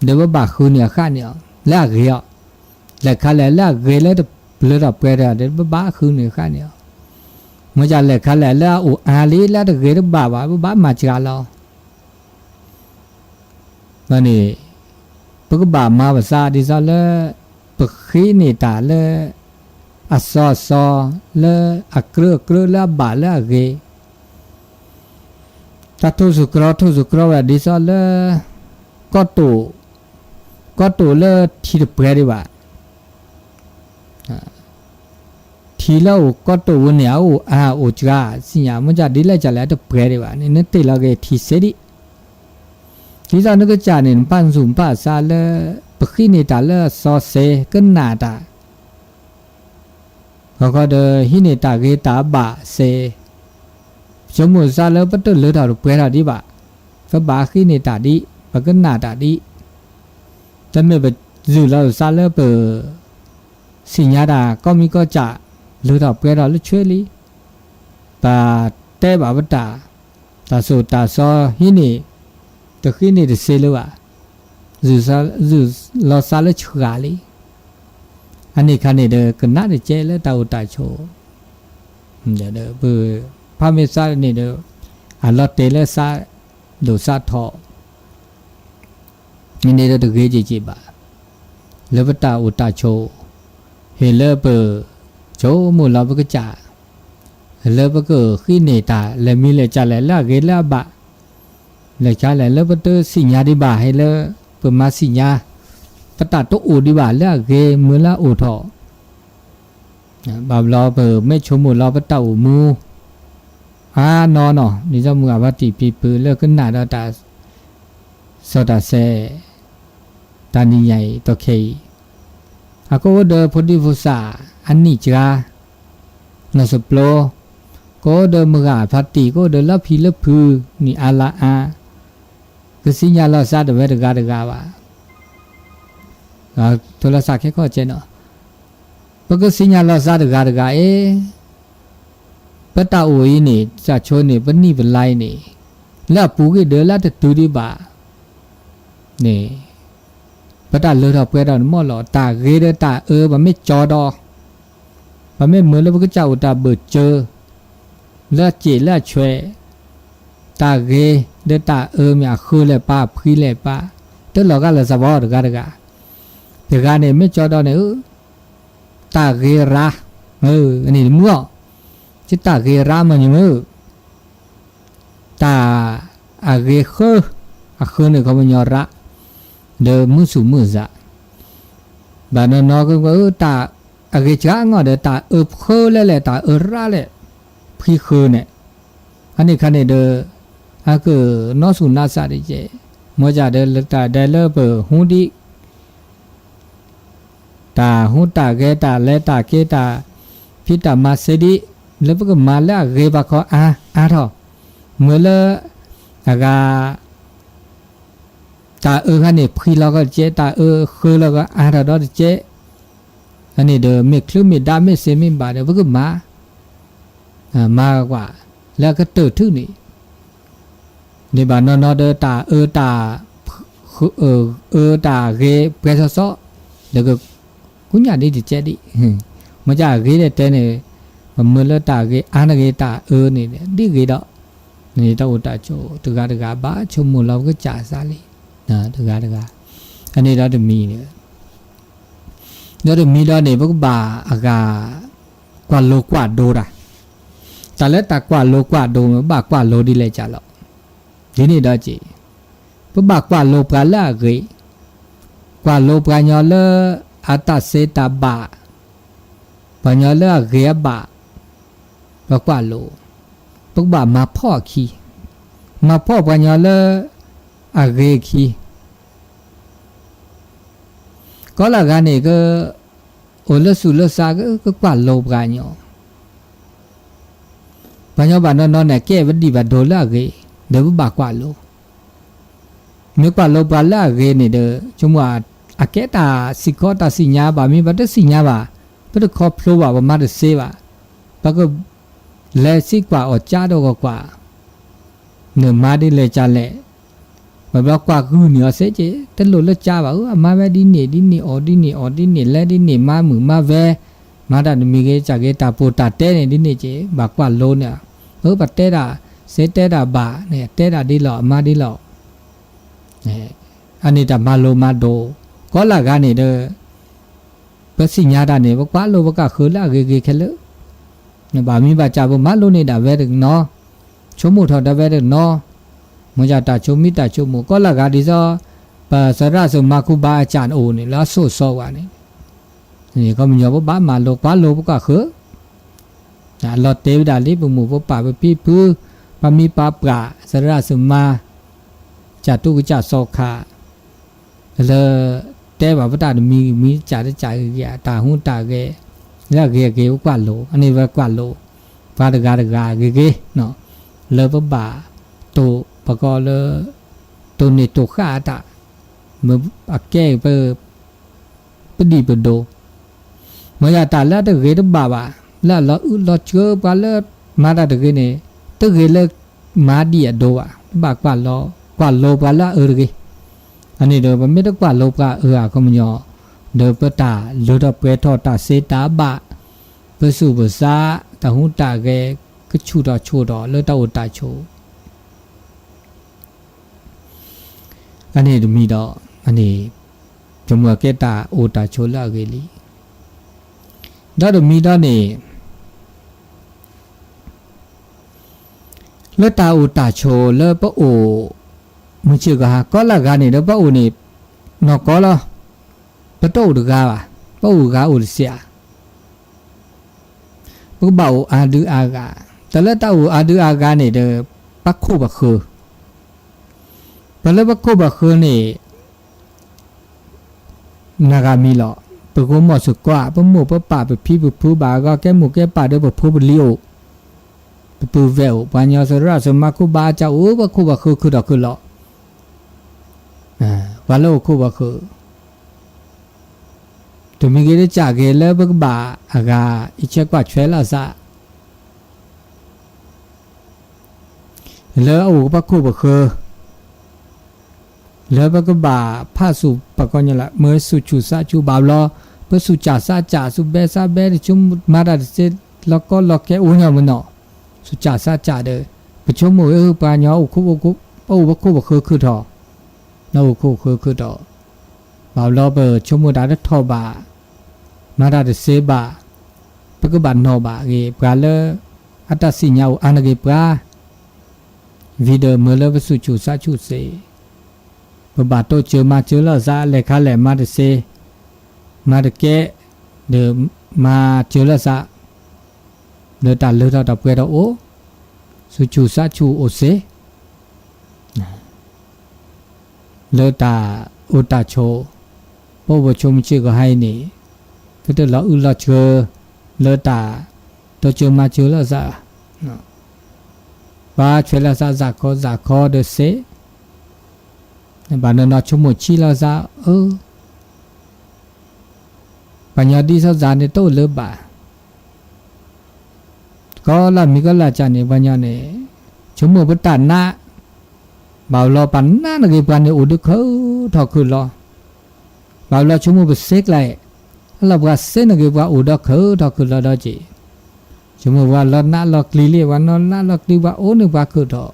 ဒီးပဘၣ်ဃုန့ၢ်အဃၣ်န့ၣ်အီၤ လၢအဂ့ၤအီၤ, လဲၤခါလဲၣ်လၢအဂ့ၤလၢတပျၢၤထီၣ်ပှဲၤထီၣ်ဒီး ပဘၣ်ဃုန့ၢ်အဃၣ်န့ၣ်အီၤ, မ့ၢ်ကလဲၤခါလဲၣ်လၢအအိၣ်အါလံ လၢတဂ့ၤတဘၣ်ဘၣ် ပဘၣ်မၤစှၤလီၤ ဘၣ်န့ၣ် ပကဘၣ်မၤပသးဒ်သိးလၢ ပဃ့န့ၢ်တၢ်လၢ အစီအစီ လၢအကြၢးအကြၢးလၢအဘၣ်လၢအဂ့ၤ, တၢ်ထိၣ်စူၤကြီထိၣ်စူၤကြီဝဲဒ်သိးလၢ ကီၢ်တိာ်, ကီၢ်တိာ်လၢထံတပှဲၤဒံးဘၣ် ထံလၢအအိၣ်ကီၢ်တိာ်ဝဲန့ၣ် အအိၣ်အါအိၣ်စှၤ သ့ၣ်ညါမ့ၢ်ဒ်လဲၣ်ကလဲၣ် အတပှဲၤဒံးဘၣ်န့ၣ် နတ့ၢ်လီၤက့ၤထံစ့ဒံး, ဒ်သိးနကစၢ်န့ၣ် နပာ်သူၣ်ပာ်သးလၢ ပဃ့န့ၢ်တၢ်လၢအစီအဆှံ ကနၣ်တၢ် ဂီၤခီဒီး ဟံးန့ၢ်တၢ်ဂ့ၤတၢ်ဘၣ်စ့, ပဆိကမိၣ်သးလၢပတလၢထီၣ်တပှဲၤထီၣ်ဒံးဘၣ်, ပဘၣ်ဃ့န့ၢ်တၢ်ဒံး, ပကနၣ်တၢ်ဒံး, တမ့ၢ်ပယုၢ်လီၤသးလၢပ သ့ၣ်ညါတၢ်ကီမံၤကီၢ်စၢ် လၢထီၣ်ပှဲၤထီၣ်လၢဆွဲလံ, ပတဲဘၣ်ပတၢ်, တၢ်သိၣ်တၢ်သီဟံးန့ၢ်, တဃ့န့ၢ်တစ့လၢၤဘၣ်, ယုၢ်လီၤသးလၢဆှၢလံ, အန့ၣ်ခါန့ၣ်ဒီး ကနၣ်တကဲလၢတၢ်အိၣ်တၢ်ဆိး, ပဖးမ့ၢ်သးန့ၣ်ဒီး အလီၤတဲာ်လၢသးဒိၣ်သးထီၣ် န့ၣ်ဒီးတဂ့ၤက့ၤက့ၤဘၣ်, လၢပတၢ်အိၣ်တၢ်ဆိး, ဟ့ၣ်လၢပ ဆိကမိၣ်လီၤပကစၢ်, လၢပကဃ့န့ၢ်တၢ် လဲၤမံၤလဲၤကၢ်လဲၣ်လၢအဂ့ၤလၢအဘၣ်, လဲၤကၢ်လဲၣ်လၢပတသ့ၣ်ညါဒံးဘၣ် ဟ့ၣ်လၢပမၤသ့ၣ်ညါ, ပတၢ်တအိၣ်ဒံးဘၣ်လၢအဂ့ၤမ့ၢ်လၢအအိၣ်ထီၣ် ဘၣ်ဘျီပမ့ၢ်ဆိကမိၣ်လီၤပတၢ်အိၣ်မူ အါနီၢ်နီၢ် ဒ်သိးမုၢ်ဂၤဖါတံၢ်ဖံဖုလၢကနၣ်ဒီးတၢ် စီၤတၢ်ဆဲး တၢ်နံၤညါအံၤ တီခဲအံၤ, အကအိၣ်ဒီးဖိဒံဖိသၣ် အနံၣ်စှၤ နီၢ်စပျိ, ကအိၣ်ဒီးမုၢ်ဂၤဖါတံၢ် ကအိၣ်ဒီးလၢဖံလၢဖု နံၣ်အါလါအါ, ကသ့ၣ်ညါလီၤသးတဝဲတဂၤတဂၤဘၣ် ထိလီၤသးခဲခီကဲနီၤ, ပကသ့ၣ်ညါလီၤသးတဂၤတဂၤအံၤ, ပတၢ်အိၣ်အံၤန့ၣ် တၢ်ဆိန့ၣ် ပနံၣ်ပလါအံၤန့ၣ် လၢအပူၤကွံာ်ဒီးလၢတတုၤဒံးဘၣ် န့ၣ် ပတၢ်လၢထီၣ်ပှဲၤထီၣ်န့ၣ်မ့ၢ်လီၤ. တၢ်ဂ့ၤဒီးတၢ်အၢ ပမ့ၢ်ကၠီဒီး ပမ့ၢ်မုာ်လၢပကစၢ်အိၣ်တၢ်ဘၢၣ်စၢၤ လၢအစ့ၣ်လၢအဆွဲး, တၢ်ဂ့ၤဒီးတၢ်အၢမ့ၢ်အဃၢလဲၣ်ပၢ် အဖှံလဲၣ်ပၢ်, တလီၤဂာ်လၢသးဘီတဂၤတဂၤ, တဂၤန့ၣ် မ့ၢ်ကၠီဒီးန့ၣ် တၢ်ဂ့ၤရါ, န့ၣ်တမုာ်အီၤ, တၢ်ဂ့ၤရါမ့ၢ်န့ၣ်မုာ် တၢ်အဂ့ၤဃၢ, အဃၢန့ၣ်ခီပညီရါ, ဒီးမုာ်သူၣ်မုာ်သး, ဘၣ်နီၢ်နီၢ်က တၢ်အဂ့ၤစှၤအါဂီၢ်ဒီး တၢ်အၢဖှၢလၢလဲၣ် တၢ်အၢရါလဲၣ်, ဖှံဃၢန့ၣ်, အန့ၣ်ခါန့ၣ်ဒီး အကနီၢ်သူၣ်နီၢ်သးတက့ၢ်, မ့ၢ်ဒ်ဒီးတၢ်ဒဲးလၢပဟူဒံး တၢ်ဟူးတၢ်ဂဲၤ တၢ်လဲၤတၢ်က့ၤ တၢ်ဖံးတၢ်မၤစ့ဒံး လၢပကမၤလၢအဂ့ၤဘၣ်ခီအါအါထီၣ်, မ့ၢ်လၢ အဂၤ တၢ်အၢခါန့ၣ် ဖှံလီၤကီတကဲး တၢ်အၢဃၢလီၤကအါထီၣ်ဒီတကဲး, အန့ၣ်ဒီး မ့ၢ်ချုးမ့ၢ်ဒါမ့ၢ်စ့မ့ၢ်ဘၣ်ဒီး ပကမၤ မၤကွၢ် လၢအကတၢၢ်ထုးန့ၣ် ဒ်ဘၣ်နီၢ်နီၢ်ဒီးတၢ်အၢတၢ် အၢတၢ်ဂ့ၤပှဲၤစီစီ ဒီးက ကူညၣ်ဒ်တကဲးဒံး, မ့ၢ်ကဂ့ၤဒဲးတဲန့ၣ်, ပမုာ်လၢတၢ်ဂ့ၤအါန့ၢ်ဂ့ၤတၢ်အၢန့ၣ် ဒ်ဂ့ၤဒီး န့ၣ်တၢ်အိၣ်တၢ်ဆိး တဂၤတဂၤဘၣ်ဆိကမိၣ်လီၤပကစၢ်သးလံ, တဂၤတဂၤ, အန့ၣ်ဒီးတမံၤ ဒီးတမံၤဒီးန့ၣ် ပကဘၣ်အဂၤ ကွၢ်လိကွၢ်ဒိတၢ်, တၢ်လၢတၢ်ကွၢ်လိကွၢ်ဒိ ပဘၣ်ကွၢ်လိဒ်လဲၣ်ကၢ်လီၤ, ဒ်န့ၣ်ဒီးက့ၤ, ပဘၣ်ကွၢ်လိပှၤလၢအဂ့ၤ, ကွၢ်လိပှၤညီလၢ အတၢ်သ့တၢ်ဘၣ်, ပှၤညီလၢအဂ့ၤအဘၣ်, ပကွၢ်လိ, ပကဘၣ်မၤဖှီၣ်အခံ, မၤဖှီၣ်ပှၤညီလၢ အဂ့ၤအခံ ကီလၢအဂၤန့ၣ် ကအိၣ်လၢသူၣ်လၢသး ကကွၢ်လိပှၤညီ, ပှၤညီဘၣ်နီၢ်နီၢ်န့ၣ် ကဲပဒံၣ်ဘၣ်ဒိလၢအဂ့ၤ, ဒီးပဘၣ်ကွၢ်လိ, မ့ၢ်ကွၢ်လိပှၤလၢအဂ့ၤန့ၣ်ဒီး ဆိကမိၣ် အကဲတၢ်စံးခီတၢ်သ့ၣ်ညါဘၣ်မ့ၢ် ပတသ့ၣ်ညါဘၣ်, ပတခီဖျိဘၣ် ပမၤတသ့ဘၣ်, ပက လဲၤသံကွၢ်အီၤကၢ်ဒီးကကွၢ်, နမၤဒ်လဲၣ်ကၢ်လဲၣ်, ပ ဘၣ်ဘျီကွၢ်ဂုာ်န့ၢ်အီၤစ့ၢ်ကီး တလိၣ်လၢကၠါဘၣ်, အၢ အမါဝဲဒ်န့ၣ်ဒ်န့ၣ် အီၣ်ဒ်န့ၣ် အီၣ်ဒ်န့ၣ် လဲၤဒ်န့ၣ် မၤမုာ်မၤဝဲ, မၤတၢ်တမံၤဂ့ၤကၢ်ဂ့ၤ တၢ်ပိၢ်တၢ်တဲန့ၣ်ဒ်န့ၣ်က့ၤ ဘၣ်ကွၢ်လိန့ၣ်, အၢ ပတဲတၢ်, စ့တဲတၢ်ဘၣ်န့ၣ် တဲတၢ်ဒ်လီၤ အမါဒ်လီၤ. အန့ၣ်တၢ်မၤလိမၤဒိး, ကီလၢဂၤန့ၣ်ဒီး ပသ့ၣ်ညါတၢ်န့ၣ် ပကွၢ်လိပကဃၢၤလၢအဂ့ၤဂ့ၤခဲလၢာ်, ဘၣ်မံဘၣ်ကၢ်ပမၤလိန့ၢ်ဒၣ်ဝဲတနီၤ, ဆိကမိၣ်ထီၣ်ဒၣ်ဝဲတနီၤ, မ့ၢ်ယတၢ်ဆိမိၣ်တၢ်ဆိကမိၣ် ကီလၢဂၤဒ်သိး ပသရၣ်သမါ ခူဘါအကၠၢ်န့ၣ်အိၣ်န့ၣ် လၢအစိၤအစီဝဲန့ၣ်, ခီပညီပဘၣ်မၤလိကွၢ်လိပကဃၢၤ အလီၤတဲဝဲဒၣ်လံ ပမိၢ်ပပၢ်ပဖံပဖု, ပှၤမံပှၤပှၢ် သရၣ်သမါ ကၠၢ်တူၢ်ကစၢ်စီၤခး လၢ တဲဘၣ်ပတၢ်တမံၤမံၤကၠၢ်တကၠၢ်ဂ့ၤဂ့ၤ တၢ်ဟူးတၢ်ဂဲၤ လၢအဂ့ၤအဂ့ၤ ပကွၢ်လိ အန့ၣ်ဝဲကွၢ်လိ ပှၤတဂၤတဂၤဂ့ၤဂ့ၤ လၢပဘၣ်တိၢ် ပကိးလၢ တိၢ်န့ၢ်တိၢ်ဃာ်အတၢ် မ့ၢ်အကဲ ပဒံၣ်ပဒိၣ် မ့ၢ်ယတၢ်လၢအတဂ့ၤတဘၣ်ဘၣ် လၢအလီၤအုၣ်လီၤကၢပှၤလၢမၤတၢ်တဂ့ၤန့ၣ် တဂ့ၤလၢမၤဒံၣ်အဒိၣ်ဘၣ် တဘၣ်ကွၢ်လိ ကွၢ်လိပှၤလၢအအၢတဂ့ၤ. အန့ၣ်ဒီး ပမ့ၢ်တကွၢ်လိပှၤအၢအခီပညီ ဒီးပတၢ်လၢထီၣ်ပှဲၤထီၣ်တၢ်စ့တၢ်ဘၣ် ပသူၣ်ပသး တၢ်ဟူးတၢ်ဂဲၤ ကဆူၣ်ထီၣ်ဆိၣ်ထီၣ်လၢတၢ်အိၣ်တၢ်ဆိး အန့ၣ်တမံၤဒီး အန့ၣ် ပမ့ၢ်ကဲတၢ်အိၣ်တၢ်ဆိးလၢအဂ့ၤလံ. ဒီးတမံၤဒီးန့ၣ် လၢတၢ်အိၣ်တၢ်ဆိးလၢပအိၣ် မုၢ်ဆ့ၣ်ကဟါ ကီလၢဂၤန့ၣ်ဒီး ပအိၣ်န့ၣ် နီၢ်ကီလီၤ. ပတအိၣ်တဂၤဘၣ်, ပအိၣ်ဂၤအိၣ်တစဲးဧါ. ပကဘၣ်အိၣ်အါဒုအါဂၤ, တၢ်လၢတၢ်အိၣ်အါဒုအါဂၤန့ၣ်ဒီး ပခိၣ်ပဃၢၤ, ပလၢပခိၣ်ပဃၢၤန့ၣ် နဂၤမံၤလီၤ. ပဂိၢ်မီၢ်စ့ၢ်ကီး ပမိၢ်ပပၢ်ပဖံပဖုဘၣ်အဂီၢ် ကဲမိၢ်ကဲပၢ်ဒီးပဖိပလံၤအိၣ်, ပပုၢ်ဝဲၢ်အိၣ်, ပှၤကညီသရၣ်သမါ ခိၣ်ဘါအကၠၢ်အိၣ်, ပခိၣ်ပဃၢၤခုၣ်ထီၣ်ခုၣ်လီၤ. ပှၤလၢအိၣ်ခိၣ်ပဃၢၤ တမံၤဂ့ၤတကၢ်ဂ့ၤလၢပကဘၣ်အဂၤ အံးဆဲးကွၢ်ဆွဲလီၤသး လၢအအိၣ်ပခိၣ်ပဃၢၤ လၢပကဘၣ်ဖးသူၣ်ပှၤကညီလၢ မ့ၢ်သူၣ်ဆူၣ်သးဆူၣ်ဘၣ်ဘျီ, ပသူၣ်စၢ်သးစၢ် သူၣ်ဘဲသးဘဲ တဆိကမိၣ်မၤတၢ်တသ့ လီၤကီလီၤကဲ အိၣ်ညီမနီၤ, သူၣ်စၢ်သးစၢ်ဒီး ပဆိကမိၣ်ဝဲပှၤကညီ ပအိၣ်ပခိၣ်ပဃၢၤခုၣ်ထီၣ်, နအိၣ်ခိၣ်ဃၢၤခုၣ်ထီၣ်, ဘၣ်ဘျီပဆိကမိၣ်တၢ်တထီၣ်ဘၣ်, မၤတၢ်တသ့ဘၣ်, ပကဘၣ်နီၣ်ဘၣ်ဂ့ၤ ပှၤလၢအတၢ်သ့ၣ်ညါအိၣ်အါန့ၢ်ဂ့ၤပှၤ ဝံၤဒီးမ့ၢ်လၢပသူၣ်ဆူၣ်သးဆူၣ်သ့, ပဘၣ်တိစၢၤမၤစၢၤလိာ်သး လဲၤခါလဲၣ်မၤတသ့, မၤတကဲ, ဒီးမၤစၢၤလိာ်သး, လၢတၢ်လၢထီၣ်တၢ်ပှဲၤထီၣ်အိၣ်, သူၣ်ဆူၣ်သးဆူၣ်အိၣ်သ့ လၢတၢ်အိၣ်တၢ်ဆိး, ပအိၣ်ပဆိးမုၢ်ဆ့ၣ်ကဟါအံၤန့ၣ်, ပတလီၤအုၣ်လီၤစၢၤ လၢတၢ်တိစၢၤမၤစၢၤလိာ်သး, ပှၤဆွဲးလိာ်သး သးခီသးခီဒီးသ့, ဘၣ်နီၢ်နီၢ်ဆိကမိၣ်ဆံးလိာ်သး, အၢ ပှၤကညီဒ်သိးသးန့ၣ်တအိၣ်လၢၤဘၣ်, ကီလၢမံၤကီလၢကၢ်န့ၣ် ပှၤကညီန့ၣ်, ဆိကမိၣ်ပတၢ်နး, ဘၣ်ဘျီပနးန့ၢ်ဂ့ၤပှၤန့ၣ်အိၣ်ဒုးခုၣ်ထီၣ်ခုၣ်လီၤ, ဘၣ်ဘျီဆိကမိၣ်ပသ့ကျဲ, လၢပှၤသ့န့ၢ်ဂ့ၤပှၤအိၣ်ဒီးခုၣ်ထီၣ်ခုၣ်လီၤဒီးက့ၤ, ဆိကမိၣ်ပှၤလီၤနးလီၤကျံၤလံ ပှၤနီၢ်နးလီၤကျံၤပှၤအိၣ်န့ၢ်ပှၤခုၣ်ထီၣ်,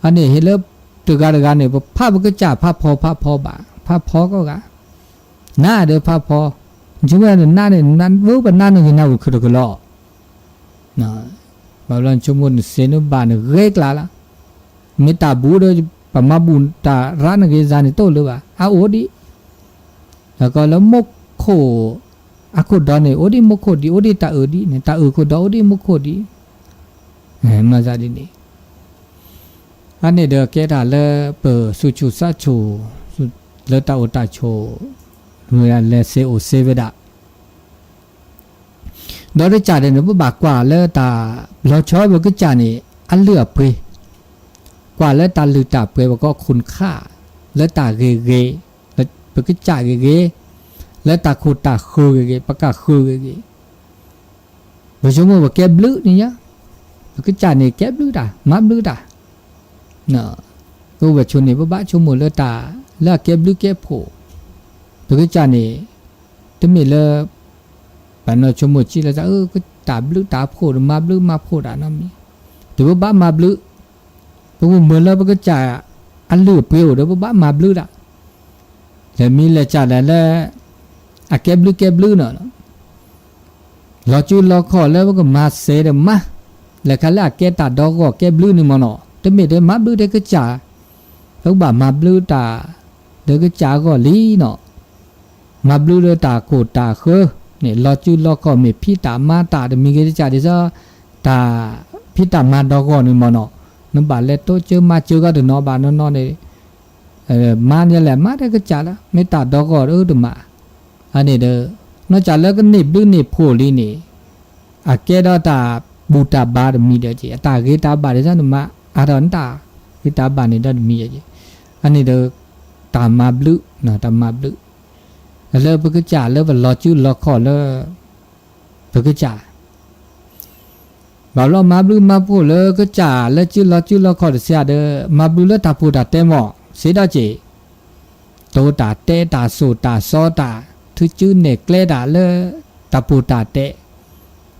အန့ၣ်ဟ့ၣ်လၢတဂၤတဂၤန့ၣ် ပဖးပကစၢ်ဖးဖီဖးဖီဘၣ်, ဖးဖီကီးဂၤ နးဒီးဖးဖီ, ဆိကမိၣ်နနးန့ၣ် နဝဲပနးန့ၢ်ဂ့ၤနၤဝံၤခုၣ်ထီၣ်ခုၣ်လီၤ, ဘၣ်ဘျီဆိကမိၣ်နသ့နဘၣ်န့ၣ်ဂ့ၤကျါလီၤ, မ့ၢ်တၢ်ဘူးဒီး ပမၤဘူးတၢ်ရးန့ၢ်ဂ့ၤသးန့ၣ်တအိၣ်လၢၤဘၣ် အအိၣ်ဒံး, ဒီးကီလၢမူခိၣ် အခိၣ်ဒီန့ၣ် အိၣ်ဒံးမူခိၣ်ဒံး အိၣ်ဒံးတၢ်အုၣ်ဒံးန့ၣ် တၢ်အုၣ်ခိၣ်ဒီအိၣ်ဒံးမူခိၣ်ဒံး, မၤသးဒ်န့ၣ် အန့ၣ်ဒီးကဲတၢ်လၢပသူၣ်ဆူၣ်သးဆူၣ် လၢတၢ်အိၣ်တၢ်ဆိး လဲၤသ့အိၣ်သ့ဝဲဒၣ်, ဒီးတကးဒံးန့ၣ် ပဘၣ်ကွၢ်လၢတၢ်လီၤဆီပကစၢ်န့ၣ် အလုၢ်အပှ့ၤ, ကွၢ်လၢတၢ်လုၢ်တၢ်ပှ့ၤ ပကိးခိၣ်နခၣ်, လၢတၢ်ဂ့ၤဂ့ၤ, ပကစၢ်ဂ့ၤဂ့ၤ, လၢတၢ်ခိၣ်တၢ်ဃၢၤဂ့ၤဂ့ၤ ပကဃၢၤဂ့ၤဂ့ၤ ပဆိကမိၣ်ပကဲဘျုးန့ၣ်ညါ, ပကစၢ်န့ၣ်ကဲဘျုးတၢ် မၤဘျုးတၢ်, ပဝဲၢ်ဆိန့ၣ် ပဘၣ်ဆိကမိၣ်လၢတၢ်လၢအကဲဘျုးကဲဖှိၣ်, ပကစၢ်န့ၣ် တမ့ၢ်လၢ ပှၤနီၢ်ဆိကမိၣ်ကံလၢ တၢ်ဘျုးတၢ်ဖှိၣ်ဒီးမၤဘျုးမၤဖှိၣ်တၢ်နီတမံၤ, ဒီးပဘၣ်မၤဘျုး, ပကမၢလၢပကစၢ်အလုၢ်အပှ့ၤအိၣ်ဒီး ပဘၣ်မၤဘျုးတၢ်, လဲၤမံလဲၤစၢ်ဒၣ်လၢ အကဲဘျုးကဲဘျုးနီၤ လီၤစုလီၤခီၣ်လၢပကမၤစဲးဒီးမၤ, လဲၤခါလၢအကဲတၢ်ဒီဂီၢ်ကဲဘျုးန့ၣ်မ့ၢ်နီၤ, တမ့ၢ်ဒီးမၤဘျုးဒီးကစၢ်, ပကဘၣ်မၤဘျုးတၢ် ဒီးကစၢ်အဂီၢ်လံနီၤ, မၤဘျုးဒီးတၢ်ခိၣ်တၢ်ဃၢန့ၣ် လီၤစုလီၤခီၣ်မ့ၢ်ဖံးတၢ်မၤတၢ်တမံၤဂ့ၤကစၢ်ဒ်သိး, တၢ်ဖံးတၢ်မၤဒီဂီၢ်န့ၣ်မ့ၢ်နီၤ, နဘၣ်လဲၤတိစၢၤမၤစၢၤကီးတနီၤဘၣ်နီၢ်နီၢ်န့ၣ် မၤန့ၣ်လဲၣ် မၤဒီးကစၢ်လၢ မ့ၢ်တၢ်ဒီဂီၢ်ဒီးတမၤ, အန့ၣ်ဒီး နီၢ်ကစၢ်လၢကန့ၢ်ဘျုးန့ၢ်ဖှိၣ်လံန့ၣ်, အကဲဒီးတၢ်ဘူၣ်တၢ်ဘါတမံၤဒီးက့ၤ အတၢ်ဂ့ၤတၢ်ဘၣ်ဒ်သိးန့ၣ်မၤ အါထီၣ်နတၢ်ဂ့ၤတၢ်ဘၣ်န့ၣ်ဒီးတမံၤဒီးက့ၤ, အန့ၣ်ဒီး တၢ်မၤဘျုး, တၢ်မၤဘျုး, လၢပကစၢ်လၢပလီၤစုလီၤခီၣ်လၢ ပကစၢ် ဘၣ်ဘျီမၤဘျုးမၤဖှိၣ်လၢကစၢ်လၢစုလီၤစုလီၤခီၣ်တစဲးဒီး မၤဘျုးလၢတၢ်ပူၤတၢ်တဲမ့ၢ် စ့ဒီးက့ၤ, တိတၢ်တဲတၢ်စိၢ်တၢ်စီတၢ် ထုစုနဲၣ်ကျဲတၢ်လၢ တၢ်ပူၤတၢ်တဲ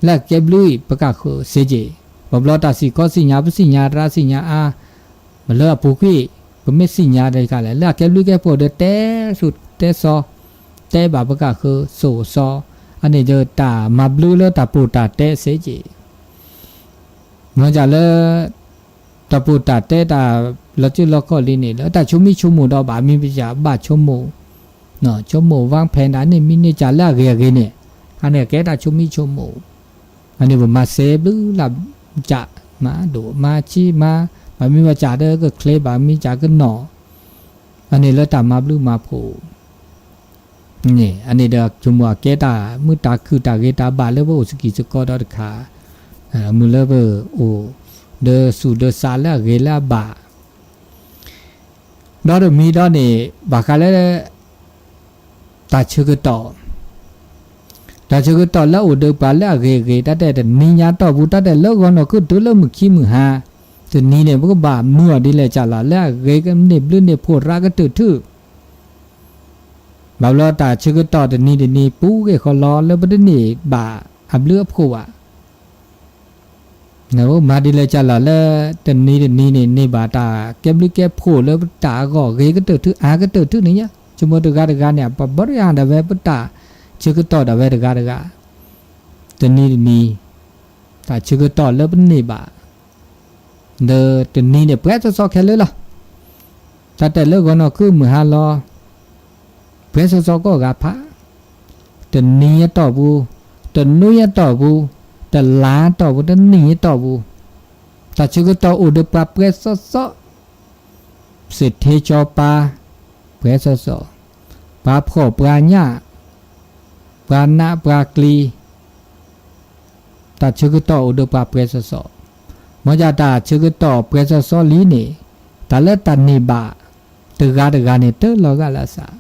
လၢအကဲဘျုးအံၤ ပကဃုစ့က့ၤ, ဘၣ်ဘျီတၢ်စံၣ်ခီစံၣ်ညါ ပစံၣ်ညါတရၣ်စံၣ်ညါအါ လၢအပူၤကွံာ် ပမ့ၢ်စံၣ်ညါတခါလဲၣ် လၢအကဲဘျုးကဲဖှိၣ်ဒီးတဲစိၢ်တဲစီ တဲဘၣ်ပကဃုစိၢ်စီ, အန့ၣ်ဒီးတၢ်မၤဘျုးလၢတၢ်ပူၤတၢ်တဲစ့က့ၤ, မ့ၢ်ဒ်လၢ တၢ်ပူၤတၢ်တဲတၢ်လီၤစုလီၤခီၣ်လံန့ၣ် လၢတၢ်ဆိမိၣ်ဆိကမိၣ်ဒီးဘၣ်မံၤပစၢ်ဘၣ်ဆိကမိၣ်, ဆိကမိၣ်ဝၣ်ဖဲဒၣ်န့ၣ်မံၤန့ၢ်စၢ်လၢအဂ့ၤအဂ့ၤန့ၣ်, အန့ၣ်ကဲတၢ်ဆိမိၣ်ဆိကမိၣ်, အန့ၣ်ပမၤစဲဘျုးလၢ်စၢ် မၤဒိၣ်မၤဆံးမၤ, ဘၣ်မံၤဘၣ်စၢ်ဒီးကချ့ဘၣ်မံၤစၢ်ကနီၣ်, အန့ၣ်လၢတၢ်မၤဘျုးမၤဖှိၣ် န့ၣ် အန့ၣ်ဒီးဆိကမိၣ်အကဲတၢ်မုာ်တၢ်ခုၣ်တၢ်ဂ့ၤတၢ်ဘၣ်လၢပအိၣ်စကံၢ်စကီဒီးတခါ, မုာ်လၢပအိၣ် ဒီးသူၣ်ဒီးသးလၢအဂ့ၤလၢအဘၣ်, ဒီးတမံၤဒီးန့ၣ် ဘၣ်ဃးလၢ တၢ်ဆၢကတီၢ်, တၢ်ဆၢကတီၢ်လၢအအိၣ်ဒီးပှၤလၢအဂ့ၤအဂ့ၤ တၢ်တဲတနံၤညါတီၢ်ပူၤ တၢ်တဲလၢဂီၤနီၢ်ခုတုၤလၢမုၢ်ခံမုၢ်ဟါ, တနံၤန့ၣ် ပကဘၣ်မုာ်အီၤဒ်လဲၣ်ကၢ်လီၤ လၢအဂ့ၤကန့ၢ်ဘျုးန့ၢ်ဖှိၣ်ရးကတၢၢ်ထူၣ် ဘၣ်ဘျီတၢ်ဆၢကတီၢ်တနံၤတနံၤပူၤဂ့ၢ်ဃီလီၤ လၢပတန့ၢ်ဘၣ်အဘျုးအဖှိၣ်ဘၣ်, မၤဒ်လဲၣ်ကၢ်လီၤလၢ တနံၤတနံၤန့ၣ် န့ၢ်ဘၣ်တၢ်ကဲဘျုးကဲဖှိၣ်လၢပတၢ်အဂီၢ်ဂ့ၤကတၢၢ်ထူၣ်အါကတၢၢ်ထူၣ်န့ၣ်ညါ, ဆိကမိၣ်တဂၤတဂၤန့ၣ် ပဘီတယၤဒၣ်ဝဲပတၢ်ဆၢကတီၢ်ဒၣ်ဝဲတဂၤတဂၤ, တနံၤတနံၤ တၢ်ဆၢကတီၢ်လၢပန့ၢ်ဘၣ် ဒီးတနံၤန့ၣ် ပှဲၤစီစီခဲလၢာ်လီၤ. တၢ်တဲလၢဂီၤနီၢ်ခုမုၢ်ဟါလီၤ, ပှဲၤစီစီကိးဂၤဖး, တနံၤအတီၢ်ပူၤ, တနွံအတီၢ်ပူၤ, တလါအတီၢ်ပူၤ, တနံၣ်အတီၢ်ပူၤ, တၢ်ဆၢကတီၢ်အိၣ်ဒီးပှၤပှဲၤစီစီ စ့ၢ်ထ့ကၠီပၤ ပှဲၤစီစီ, ပှၤဖှီၣ်ပှၤညၣ်, ပှၤနးပှၤကျံၤ, တၢ်ဆၢကတီၢ်အိၣ်ဒီးပှၤပှဲၤစီစီ, မ်ယတၢ်ဆၢကတီၢ်ပှဲၤစီစီလံန့ၣ်, တၢ်လၢတၢ်န့ၢ်ဘၣ်တဂၤတဂၤန့ၣ် တလီၤဂာ်လၢအစး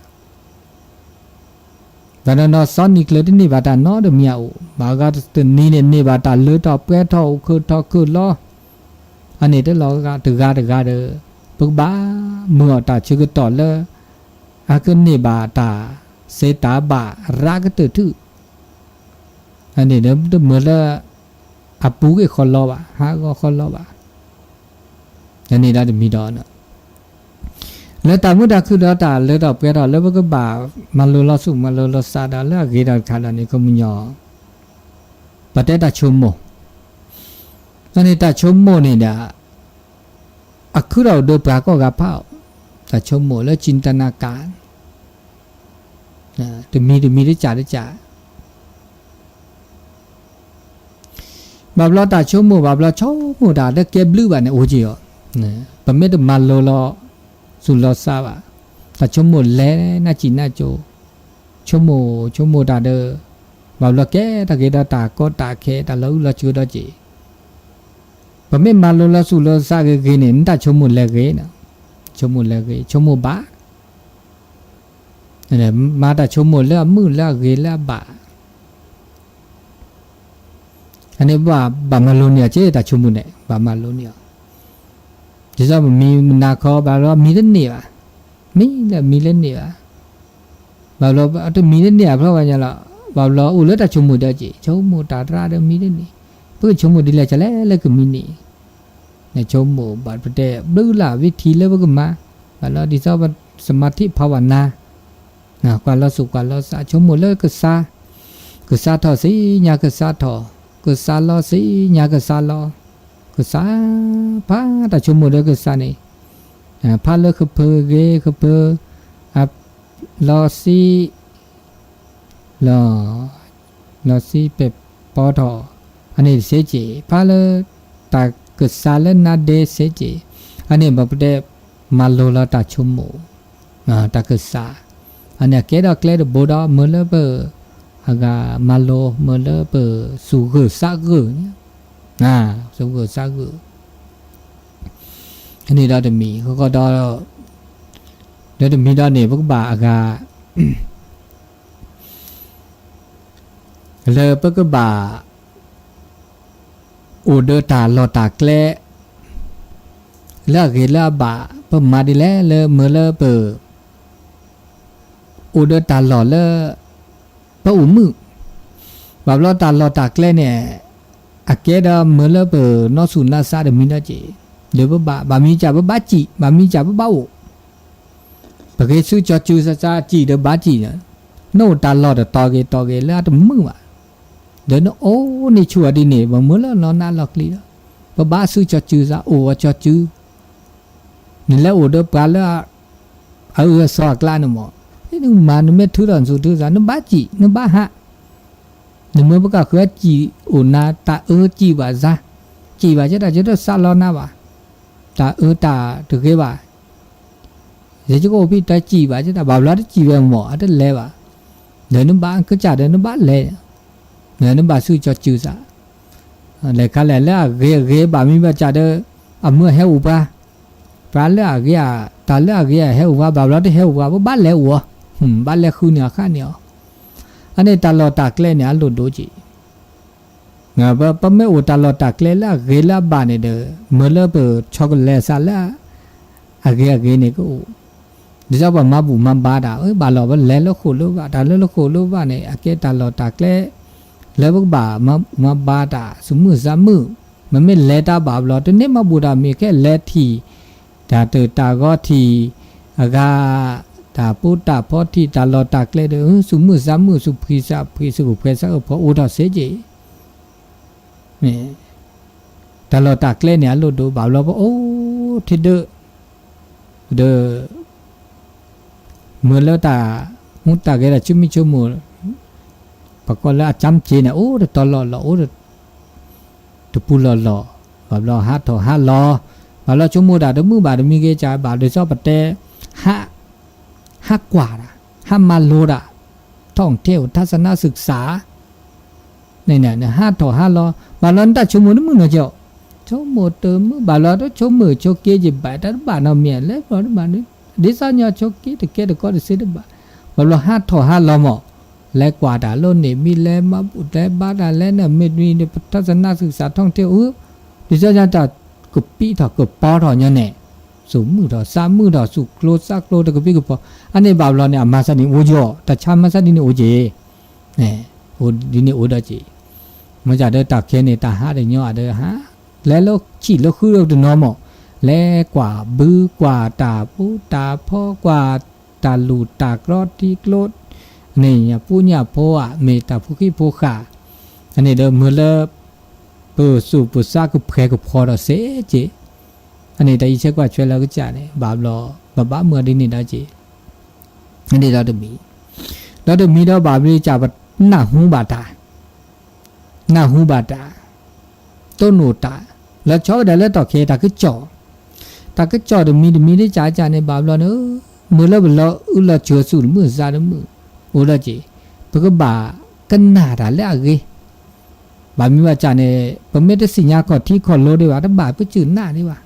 ပှၤနီၢ်နီၢ်စီနံၤကျၢၤတန့ၢ်ဘၣ်တၢ်နီတမံၤအအိၣ်, ဘၣ်ဂၤတနံၤန့ၣ် န့ၢ်ဘၣ်တၢ်လၢထီၣ်ပှဲၤထီၣ်အိၣ်ခုၣ်ထီၣ်ခုၣ်လီၤ, အန့ၣ်တလီၤဂာ်တဂၤတဂၤဒီး, ပကဘၣ်မုာ်အီၤတၢ်ဆၢကတီၢ်လၢ အကန့ၢ်ဘၣ်တၢ်စဲးတၢ်ဘၣ်ရးကတၢၢ်ထူၣ် အန့ၣ်ဒီးတမုာ်လၢ အပူၤဂ့ၢ်ဃီလီၤဘၣ်, ဟးဂီၤဃီလီၤဘၣ်, အန့ၣ်ဒီးတမံၤဒီး လၢတၢ်မုာ်တၢ်ခုၣ်ဒီးတၢ်လၢထီၣ်ပှဲၤထီၣ်လၢပကဘၣ်မၤလိလီၤသူၣ်မၤလိလီၤသးဒီးလၢအဂ့ၤဒီးတခါဒီးန့ၣ် ကမုၢ်ညီ ပတဲတၢ်ဆိကမိၣ်, အန့ၣ်တၢ်ဆိကမိၣ်န့ၣ်ဒီး အခုၣ်ထီၣ်အိၣ်ဒီးပှၤကိးဂၤဖးအီၤ, တၢ်ဆိကမိၣ်လၢ จินตนาการ တမံၤတမံၤတစဲးတစဲး ဘၣ်ဘျီတၢ်ဆိကမိၣ် ဘၣ်ဘျီဆိကမိၣ်တၢ်လၢကဲဘျုးဘၣ်န့ၣ် အိၣ်က့ၤအီၤ, ပမ့ၢ်တမၤလိလီၤသူၣ်လီၤသးဘၣ်, တၢ်ဆိကမိၣ်လဲၤနၢ်စံၣ်နၢ်ကၠိ, ဆိကမိၣ်ဆိကမိၣ်တၢ်ဒီး ဘၣ်ဘျီကဲတၢ်ဂ့ၤဒီးတၢ်ကီတၢ်ခဲ တၢ်လီၤအုၣ်လီၤစၢၤဒီးက့ၤ, ပမ့ၢ်မၤလိလီၤသူၣ်လီၤသးဂ့ၤဂ့ၤန့ၣ် နတၢ်ဆိကမိၣ်လဲၤဂ့ၤ, ဆိကမိၣ်လဲၤဂ့ၤ ဆိကမိၣ်ဘၣ် မၤတၢ်ဆိကမိၣ်လၢအမုာ်လၢအဂ့ၤလၢအဘၣ်, အန့ၣ်ဘၣ်မၤလိန့ၢ်အီၤက့ တၢ်ဆိကမိၣ်န့ၣ် ဘၣ်မၤလိန့ၢ်အီၤ, ဒ်သိးပမံမနၤခီ ဘၣ်ဘျီမံတန့ၢ်ဘၣ်, မံလၢမံလၢန့ၢ်ဘၣ်, ဘၣ်ဘျီတမံတန့ၢ်အဖျီဘၣ်ညါလီၤ, ဘၣ်ဘျီအိၣ်လၢတၢ်ဆိကမိၣ်ဒီးက့ၤ ဆိကမိၣ်တၢ်သရၣ်ဒီးမံတန့ၢ်, ပကဆိကမိၣ်ဒ်လဲၣ်ကလဲၣ်လၢကမံန့ၢ်, နဆိကမိၣ်ဘၣ်ပတဲဘျုးလၢ်ဝံထံလၢပကမၤ, ဘၣ်လီၤဒ်သိးပ သမာဓိ ဘာဝနာ, ကွၢ်လီၤသူၣ်ကွၢ်လီၤသး ဆိကမိၣ်လၢကစၢ်, ကစၢ်ထီၣ်စ့ၢ်ညါကစၢ်ထီၣ်, ကစၢ်လီၤစ့ၢ်ညါကစၢ်လီၤ, ကစၢ် ဖးတၢ်ဆိကမိၣ်ဒီးကစၢ်န့ၣ်, ဖးလၢကဖၢဂ့ၤကဖၢ, လီၤစ့ၢ် လီၤ, လီၤစ့ၢ်ပဲာ်ပီထီၣ်, အန့ၣ်စ့ၢ်ကီး ဖးလၢတၢ်ကစၢ်လၢနါဒ့စ့ၢ်ကီး, အန့ၣ်ဘၣ်ပတဲ မၤလိလီၤတၢ်ဆိကမိၣ်, တၢ်ကစၢ်, အန့ၣ်အကဲဒီးကျဲတဘိဒီး မ့ၢ်လၢပ အဂၤမၤလိ မ့ၢ်လၢပသူၣ်ဂၢၢ်သးဂၢၢ်, သူၣ်ဂၢၢ်သးဂၢၢ် အန့ၣ်ဒီးတမံၤ ဃီဃီဒီး, ဒီးတမံၤဒီးန့ၣ် ပကဘၣ်အဂၤ လၢပကဘၣ် အိၣ်ဒီးတၢ်လီၢ်တၢ်ကျဲ လၢအဂ့ၤလၢအဘၣ် ပမၤဒ်လဲၣ်လၢမ့ၢ်လၢပ အိၣ်ဒီးတၢ်လီၢ်လၢ ပအိၣ်မုာ်, ဘၣ်ဘျီတၢ်လီၢ်တၢ်ကျဲန့ၣ် အကဲဒီးမ့ၢ်လၢပနီၢ်ဆူၣ်နီၢ်ဆါတမံၤဒီးက့ၤ, ဒီးပဘၣ် ဘၣ်မံၤစၢ်ပဘၣ်စံၣ် ဘၣ်မံၤစၢ်ပဘၣ်အိၣ်, ပဂ့ၤဆူစီၤစုၤစါစါစံၣ်ဒီးဘၣ်စံၣ်န့ၣ်, နအိၣ်တၢ်လီၢ်တတီၤဂ့ၤတီၤဂ့ၤလၢအတမုာ်ဘၣ်, ဒီးနအိၣ်န့ၢ်ဆူၣ်အီၤဒ်န့ၣ် ပမ့ၢ်လၢလီၤနးလီၤကျံဒီး, ပဘၣ်ဆူစီၤစုၤစါအိၣ်အီၤစီၤစုၤ နလဲၤအိၣ်ဒီးပှၤလၢ အအၢအသီအကျါန့ၣ်မး, နမၤနမ့ၢ်ထုးထီၣ်နသူၣ်ထုးသး နဘၣ်စံၣ် နဘၣ်ဟး, နမ့ၢ်ပကဃုစံၣ်အိၣ်နၤ တၢ်အၢစံၣ်ဘၣ်စါ, စံၣ်ဘၣ်ကဲတၢ်ကဲတစးလီနၤဘၣ်, တၢ်အၢတၢ်တဂ့ၤဘၣ်, ယကအိၣ်ဖဲတၢ်စံၣ်ဘၣ်ကဲတၢ် ဘၣ်ဘျီတစံၣ်ဝဲမး အတလဲၤဘၣ်, ဒီးနဘၣ်ကစၢ်ဒီးနဘၣ်လဲၤ, နဘၣ်ဆူစီၤစုၤစါ လဲၤခါလဲၣ်လၢအဂ့ၤအဂ့ၤ ဘၣ်မံၤဘၣ်စၢ်ဒီး အမုာ်အဟဲအိၣ်ပှၤ, ပှၤလၢအဂ့ၤဧါ, တၢ်လၢအဂ့ၤအဟဲအိၣ်ပှၤ ဘၣ်ဘျီတဟဲအိၣ်ပှၤ ပဘၣ်လဲၤအိၣ်အီၤ, ဘၣ်လဲၤဃုန့ၢ်အီၤဃၣ်န့ၢ်အီၤ, အန့ၣ်တၢ်လီၢ်တၢ်ကျဲန့ၣ် အလိၣ်ဒိၣ်က့ၤ, ပမ့ၢ်အိၣ်တၢ်လီၢ်တၢ်ကျဲလၢအဂ့ၤလၢအဘၣ်န့ၣ်ဒီး မ့ၢ်လၢပဆီကလဲၤသးလၢ အဂ့ၤအဂ့ၤန့ၣ်ကအိၣ်, ဒ်သိးပမၤဘူၣ်မၤဘါတၢ် ဘၣ်လီၤပလဲၤလၢဃိာ်လၢဘၣ် တၢ်လၢလၢဃိာ်လၢဘၣ်န့ၣ် အကဲတၢ်လီၢ်တၢ်ကျဲ လၢပကဘၣ်မၤဘူၣ်မၤဘါတၢ် သူၣ်မုာ်သးမုာ်, မ့မ့ၢ်လဲၤတၢ်ဘၣ်ဘျီ တန့ၢ်မၤဘူၣ်တၢ်မ့ၢ်ခဲလဲၤထံၣ် တၢ်တၢၢ်တၢ်ဂီၤထံၣ် အဂၤ တၢ်ပူၤတၢ်ဖီထံၣ် တၢ်လီၢ်တၢ်ကျဲဒီး သူၣ်မုာ်သးမုာ် သူၣ်ဖှံသးဖှံ သူၣ်ကဖှဲသးကဖှဲအိၣ်ထီၣ်စ့ၢ်ကီး တၢ်လီၢ်တၢ်ကျဲန့ၣ် အလိၣ်ဒိၣ်ဘၣ်ဘျီ ပအိၣ်ထံဒၢး ဒီး မ့ၢ်လၢတၢ်မူတၢ်ဂဲၤတၢ်ဆိမိၣ်ဆိကမိၣ် ပကိးလၢအကၠၢ်က့ၤန့ၣ် အိၣ်တတီၤလီၢ်လီၢ် အိၣ်တပူၤလီၢ်လီၢ်, ဘၣ်ဘျီဟးထီၣ်ဟးလီၤ, ဘၣ်ဘျီဆိကမိၣ်တၢ်တမုာ်ဘၣ်တမံၤဂ့ၤ ကဘၣ်ဒ်သိးပတဲ ဟး ဟးကွၢ်တၢ် ဟးမၤလိတၢ် ท่องเที่ยว ทัศนศึกษา န့ၣ် နဟးထီၣ်ဟးလီၤ ဘၣ်ဘျီနတၢ်ဆိကမိၣ်တမုာ်နီတကဲး, ဆိကမိၣ်တမုာ်ဘၣ်ဘျီ တဆိကမိၣ်ဆိက့ယဘၣ်တၢ်တဘၣ်နီတမံၤ လဲၤဘျီတဘၣ်န့ၣ် ဒ်သိးညီဆိက့တကဲတကိးတစ့တဘၣ်, ဘၣ်ဘျီဟးထီၣ်ဟးလီၤမး, လဲၤကွၢ်တၢ်လၢန့ၣ် မ့ၢ်လဲၤမၤဘူၣ်လဲၤဘါတၢ်လဲၣ် နမ့ၢ်တမံၤ ทัศนศึกษา ท่องเที่ยว အူ ဒ်သိးညီတၢ်ကပံထီၣ်ကပီၤထီၣ်ညီန့ၣ်, သူၣ်မုာ်ထီၣ်သးမုာ်ထီၣ် သူၣ်ကျိၤသးကျိၤတကပံကပီၤ, အန့ၣ်ဘၣ်ဘျီန့ၣ် အမၤသးဒ်န့ၣ်အိၣ်ယီၤ တၢ်ဆါမၤသးဒ်န့ၣ်အိၣ်က့ၤ ဒ်န့ၣ်အိၣ်ဒီးက့ၤ, မ့ၢ်စ့ၢ်ဒီးတၢ်ခဲန့ၣ် တၢ်ဟးတညီအဒၢဟး, လဲၤလၢဆံၣ်လၢဃုတနီၤမး, လဲၤကွၢ်ဘုကွၢ်တၢ်ပူၤတၢ်ဖီကွၢ်, တၢ်လူၢ်တၢ်ကြီထံကျိ, န့ၣ်ညၣ်ပူညၣ်ဖိဧါ မ့ၢ်တၢ်ဖိခံဖိဃာ်, အန့ၣ်ဒီးမ့ၢ်လၢ ပသူၣ်ပသးကဖှဲးကဖှီထီၣ်စ့ၢ်ကီး, အန့ၣ်တၢ်အံးဆၢကွၢ်ဆၢလၢကစၢ်န့ၣ် ဘၣ်ဘျီ ဘၣ်ဘၣ်မုာ်ဒ်န့ၣ်ဒီးက့ၤ အန့ၣ်ဒီးတမံၤ, ဒီးတမံၤဒီးဘၣ်ဘျီကစၢ်ပနၢ်ဟူဘၣ်တၢ်, နၢ်ဟူဘၣ်တၢ်, တိၢ်နီၣ်တၢ်, လီၤဆီဝဲဒၣ်လၢတီၢ်ခဲ တၢ်ကစီၣ်, တၢ်ကစီၣ်တမံၤတမံၤဒ်ကစၢ်ကစၢ်န့ၣ် ဘၣ်ဘျီန့ၣ်, မ့ၢ်လၢပလီၤအုလီၤစၢၤသူၣ်တမုာ်သးတမုာ်, အိၣ်ဒီးက့ၤ, ပကဘၣ်ကနၣ်တၢ်လၢအဂ့ၤ ဘၣ်မံၤဘၣ်စၢ်န့ၣ် ပမ့ၢ်တသ့ၣ်ညါခီၣ်ထံးခီၣ်လိဒံးဘၣ် တဘၣ်ပစုၢ်နၢ်ဒံးဘၣ်,